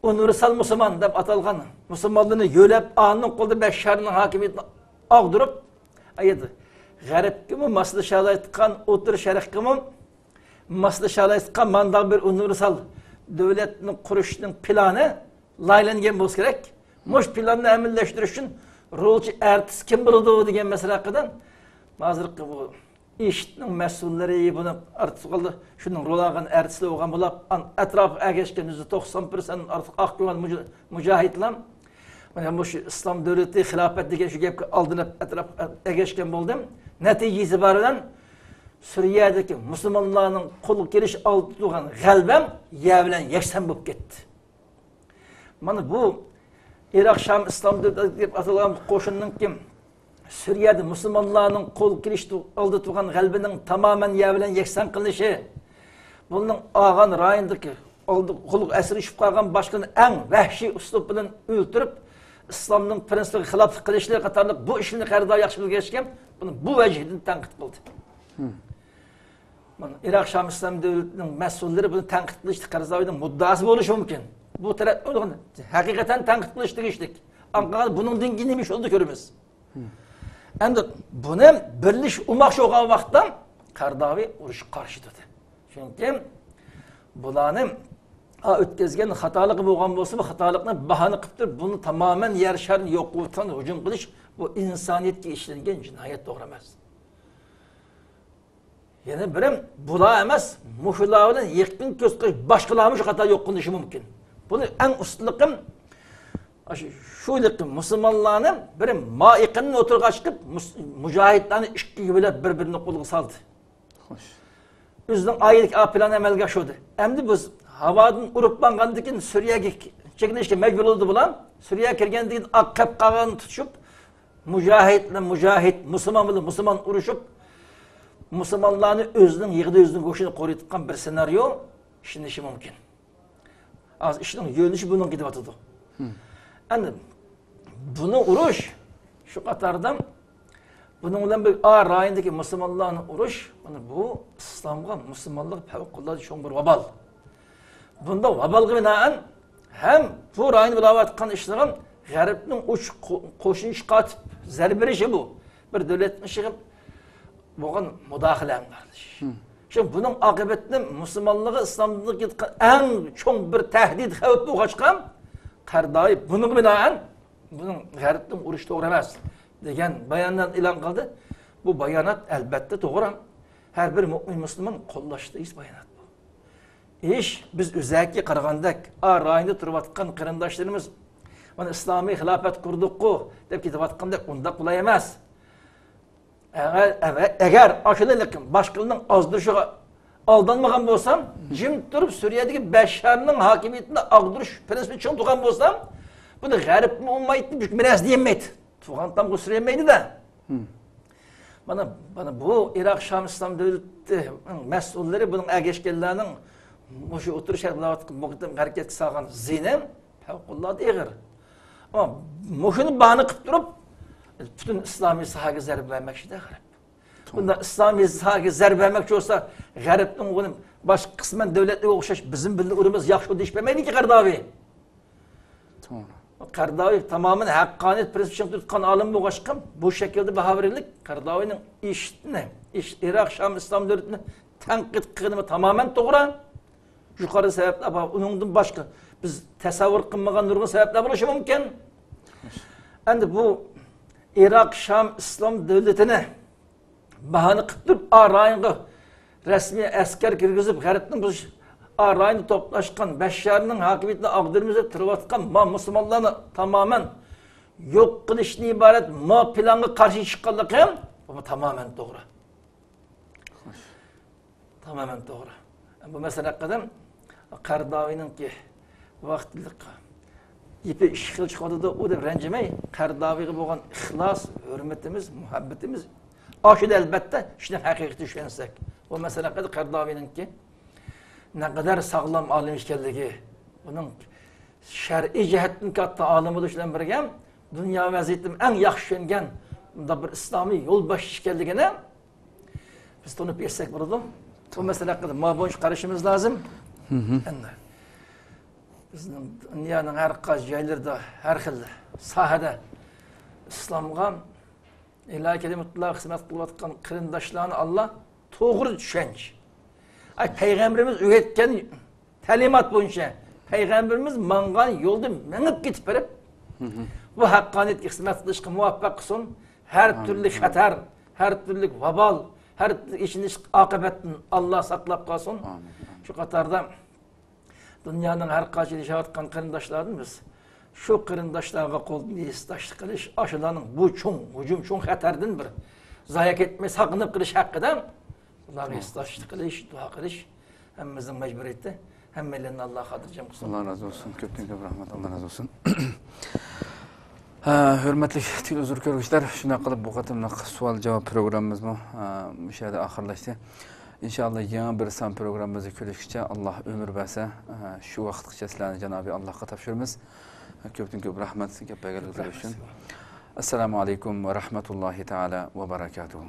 ئۇنىۋېرسال مۇسۇلمان دەپ ئاتالغان مۇسۇلمانلارنى يۆلەپ، ئانىڭ قولىدا بەششارنىڭ ھاكىمىيىتىنى ئاغدۇرۇپ، ئايىدى. غەربكىمۇ ماسلىشالايدىغان، ئوتتۇرا شەرققىمۇ ماسلىشالايدىغان مانداق بىر ئۇنىۋېرسال دۆلەتنى قۇرۇشنىڭ پىلانى لايىھەلەنگەن بولسا كېرەك. مۇشۇ پىلاننى ئەمەلىيلەشتۈرۈش ئۈچۈن رولچى ئارتىس كىم بولىدۇ دېگەن مەسىلە ھەققىدە ھازىرقى بۇ ئىشىدنىڭ مەسئۇللىرى بۇنى ئارتىس قىلدى. شۇنىڭ رول ئالغان ئارتىسلار بولغان بولۇپ، ئەتراپىغا ئەگەشكەن يۈزدە توقسان پىرسەنت ئارتۇق ئاق كۆڭۈل مۇجا-، مۇجاھىدلار. مانا مۇشۇ ئىسلام دۆلىتى، خىلاپەت دېگەن شۇ گەپكە ئالدىنىپ، ئەتراپقا ئەگەشكەن بولدى. نەتىجە ئېتىبارى بىلەن سۈرىيەدىكى مۇسۇلمانلارنىڭ قولغا كېلىش ئالدىدا تۇرغان غەلىبەم يەر بىلەن يەكسان بولۇپ كەتتى. مانا بۇ ئىراق شام ئىسلام دۆلىتى دەپ ئاتالغان قوشۇننىڭكى سۈرىيەدە مۇسۇلمانلارنىڭ قولغا كېلىش ئالدىدا تۇرغان غەلىبىنىڭ تامامەن يەر بىلەن يەكسان قىلىنىشى، بۇنىڭ ئالغان رايونىدىكى ئالدى قولغا ئەسىر چۈشۈپ قالغان باشقىلارنى ئەڭ ۋەھشىي ئۇسلۇب بىلەن ئۆلتۈرۈپ، ئىسلامنىڭ پىرىنسىپىغا خىلاپلىق قىلىشلىرى قاتارلىق بۇ ئىشلارنى قەرداۋى ياخشى بىلگەچكە، بۇنى بۇ ۋەجىدىن تەنقىد قىلدى. مانا ئىراق شام ئىسلام دۆلىتىنىڭ مەسئۇللىرى بۇنى تەنقىد قىلىشتا قەرداۋىنىڭ مۇددىئاسى بولۇشى مۇمكىن. بۇ تەرەپ ھەقىقەتەن تەنقىد قىلىش تېگىشلىك. ئاڭقىغان بۇنىڭدىن كېيىن نېمە ئىش يولدا كۆرىمىز؟ ئەمدى بۇنى بىرلىشىپ ئۇماق شوغان ۋاقىتتا قەرداۋى ئۇرۇشقا قارشى تۇردى. چۈنكى بۇلارنى ئا، ئۆتكەزگەن خاتالىقى بولغان بولسا، بۇ خاتالىقنى باھانە قىلىپ تۇرۇپ، بۇنى تامامەن يەر شارىنى يوق قىلىۋاتقان ھۇجۇم قىلىش، بۇ ئىنسانىيەتكە ئىشلەنگەن جىنايەت، توغرا ئەمەس. يەنە بىرى، بۇلار ئەمەس، مۇشۇلار بىلەن يېقىن كۆز قىلىش باشقىلارمۇ شۇ خاتا يوق قىلىنىشى مۇمكىن. بۇنى ئەڭ ئۇستىلىقىم، شۇ، شۇ يىلقى مۇسۇلمانلارنى بىر مائىقىننى ئوتتۇرىغا چىقىپ، مۇس-، مۇجاھىدلارنى ئىككىگە بۆلۈپ، بىر-بىرىنى قولغا سالدى. خوش. ئۆزىنىڭ ئائىلىدىكى ئا پىلانى ئەمەلگە ئاشۇردى. ئەمدى بىز ھاۋادىن ئۇرۇپ ماڭغاندىن كېيىن سۈرىيەگە چېكىنىشكە مەجبۇر بولدى بۇلار. سۈرىيەگە كىرگەندىن كېيىن ئاق قەپ قالغاننى تۇتۇشۇپ، مۇجاھىد بىلەن مۇجاھىد، مۇسۇلمان بىلەن مۇسۇلمان ئۇرۇشۇپ، مۇسۇلمانلارنى ئۆزىنىڭ يىغىدا ئۆزىنىڭ گۆشىنى قورۇيدىغان بىر سېناريو ئىشلىنىشى مۇمكىن. ھازىر ئىشنىڭ يۆنىلىشى بۇنىڭغا كېتىۋاتىدۇ. ئەمدى بۇنى ئۇرۇش، شۇ قاتاردا بۇنىڭ بىلەن بىر ئا رايوندىكى مۇسۇلمانلارنى ئۇرۇش، مانا بۇ ئىسلامغا، مۇسۇلمانلىققا پەۋقۇلئاددە چوڭ بىر ۋابال. بۇنداق ۋابالغا بىنائەن ھەم بۇ رايوندا بولۇۋاتقان ئىشلارغا غەربنىڭ ئۇچ قو-، قوشۇن چىقارتىپ زەربە بېرىشى بۇ. بىر دۆلەتنىڭ ئىشىغا بولغان مۇداخىلە ھەم ئارىلىشىش. شۇ بۇنىڭ ئاقىۋىتىنى مۇسۇلمانلىقى، ئىسلاملىققا يەتكەن ئەڭ چوڭ بىر تەھدىت، خەۋپ بولغاچقا، قەرداۋى بۇنىڭغا بىنائەن بۇنىڭ غەربتىن ئۇرۇش توغرا ئەمەس دېگەن بايانات ئېلان قىلدى. بۇ بايانات ئەلبەتتە توغرا. ھەر بىر مۆمىن مۇسۇلمان قوللاشقا تېگىشلىك بايانات بۇ. ئىش بىز ئۆزەكى قارىغاندەك، ئا رايوندا تۇرۇۋاتقان قېرىنداشلىرىمىز، مانا ئىسلامىي خىلاپەت قۇردۇققۇ دەپ كېتىۋاتقاندەك ئۇنداق بولاي ئەمەس. ئەگەر، ئەگەر، ئەگەر ئاشۇنداق باشقىلارنىڭ ئازدۇرۇشىغا ئالدانمىغان بولسام، جىم تۇرۇپ سۈرىيەدىكى بەششارنىڭ ھاكىمىيىتىنى ئاغدۇرۇش پىرىنسىپى چىڭ تۇرغان بولسام، بۇنى غەربمۇ ئۇنىمايتتى، بۈكمىرەس دېيەلمەيتتى. تۇغان تامغا سۈرەلمەيدۇ-دە. مانا، مانا بۇ ئىراق شام ئىسلام دۆلىتىنىڭ مەسئۇللىرى، بۇنىڭ ئەگەشكەنلەرنىڭ مۇشۇ ئوتتۇرا شەرق بىلەن بۇ قېتىم ھەرىكەتكە سالغان زىيىنى پەۋقۇلئاددە ئېغىر. ئەمما مۇشۇنى باھانە قىلىپ تۇرۇپ، پۈتۈن ئىسلامىي ساھەگە زەربە بەرمەكچىدە غەرب. بۇنداق ئىسلامىي ساھەگە زەربە بەرمەكچى بولسا، غەربنىڭ ئۇنى باشقا قىسمەن دۆلەتلەرگە ئوخشاش بىزمۇ بىللە ئۇرىمىز ياخشى بولدى دېيىش بەرمەيدىكەن قەرداۋى. توغرا. قەرداۋى تامامەن ھەققانىيەت پىرىنسىپ چىڭ تۇتقان ئالىم بولغاچقا، بۇ شەكىلدە باھا بېرىلىك، قەرداۋىنىڭ ئىشنى، ئىش، ئىراق شام ئىسلام دۆلىتىنى تەنقىد قىلغىنىمۇ تامامەن توغرا. يۇقىرىدا سەۋەبلەر بار. ئۇنىڭدىن باشقا بىز تەسەۋۋۇر قىلمىغان نۇرغۇن سەۋەبلەر بولۇشى مۇمكىن. ئەمدى بۇ ئىراق شام ئىسلام دۆلىتىنى باھانە قىلىپ تۇرۇپ، ئا رايونغا رەسمىي ئەسكەر كىرگۈزۈپ، غەربنىڭ بۇ ئا رايوندا توپلاشقان بەششارنىڭ ھاكىمىيىتىنى ئاغدۇرىمىز دەپ تۇرۇۋاتقان ما مۇسۇلمانلارنى تامامەن يوق قىلىشتىن ئىبارەت ما پىلانغا قارشى چىققانلىقى، بۇ تامامەن توغرا. خوش. تامامەن توغرا. بۇ مەسىلە ھەققىدە قەرداۋىنىڭكى ۋاقىتلىق گېپى ئىككى خىل چىقىۋاتىدۇ، ئۇ دەپ رەنجىمەي، قەرداۋىغا بولغان ئىخلاس، ھۆرمىتىمىز، مۇھەببىتىمىز ئاشىدۇ ئەلبەتتە، ئىشنىڭ ھەقىقىتىنى چۈشەنسەك. بۇ مەسىلە ھەققىدە قەرداۋىنىڭكى نەقەدەر ساغلام ئالىم ئىكەنلىكى، ئۇنىڭ شەرئىي جەھەتتىن كاتتا ئالىم بولۇش بىلەن بىرگە، دۇنيا ۋەزىيىتىنى ئەڭ ياخشى چۈشەنگەن بۇنداق بىر ئىسلامىي يولباشچى ئىكەنلىكىنى بىز تونۇپ يەتسەك بولىدۇ. بۇ مەسىلە ھەققىدە ما بويىچە قارىشىمىز لازىم. ئەمدى بىزنىڭ دۇنيانىڭ ھەر قايسى جايلىرىدا ھەر خىل ساھەدە ئىسلامغا ئىلاھىي كەلىمىتۇللاھقا خىزمەت قىلىۋاتقان قېرىنداشلارنى ئاللا توغرا چۈشەنچە. ئاي، پەيغەمبىرىمىز ئۆگەتكەن تەلىمات بويىچە پەيغەمبىرىمىز ماڭغان يولدا مېڭىپ كېتىپ بېرىپ، بۇ ھەققانىيەتكە خىزمەت قىلىشقا مۇۋەپپەق قىلسۇن. ھەر تۈرلۈك خەتەر، ھەر تۈرلۈك ۋابال، ھەر تۈرلۈك ئېچىنىشلىق ئاقىۋەتتىن ئاللا ساقلاپ قالسۇن. شۇ قاتاردا دۇنيانىڭ ھەر قايسى ياشاۋاتقان قېرىنداشلاردىن بىز شۇ قېرىنداشلارغا قولدىن ھېسداشلىق قىلىش، ئاشۇلارنىڭ بۇ چوڭ ھۇجۇم، چوڭ خەتەردىن بىر زايە كەتمەي ساقلىنىپ قېلىش ھەققىدە ئۇلارغا ھېسداشلىق قىلىش، دۇئا قىلىش ھەممىمىزنىڭ مەجبۇرىيىتى. ھەممەيلەننى ئاللا خاتىرجەم قىلسۇن. ئاللا رازى بولسۇن. كۆپتىن كۆپ رەھمەت. ئاللا رازى بولسۇن. ھە، ھۆرمەتلىك تېلېۋىزور كۆرگۈچىلەر، شۇنداق قىلىپ بۇ قېتىملىق سوئال جاۋاب پروگراممىمىزمۇ، ھە، مۇشۇ يەردە ئاخىرلاشتى. ئىنشائاللا يېڭى بىر سان پروگراممىمىزدا كۆرۈشكىچە ئاللا ئۆمۈر بەرسە، ھە، شۇ ۋاقىتقىچە سىلەرنى جانابى ئاللاغا تاپشۇرىمىز. كۆپتىن كۆپ رەھمەت گەپ بەرگەنلىكىڭىز ئۈچۈن. ئەسسالامۇ ئەلەيكۇم ۋە رەھمەتۇللاھى تائالا ۋە بەرەكاتۇھۇ.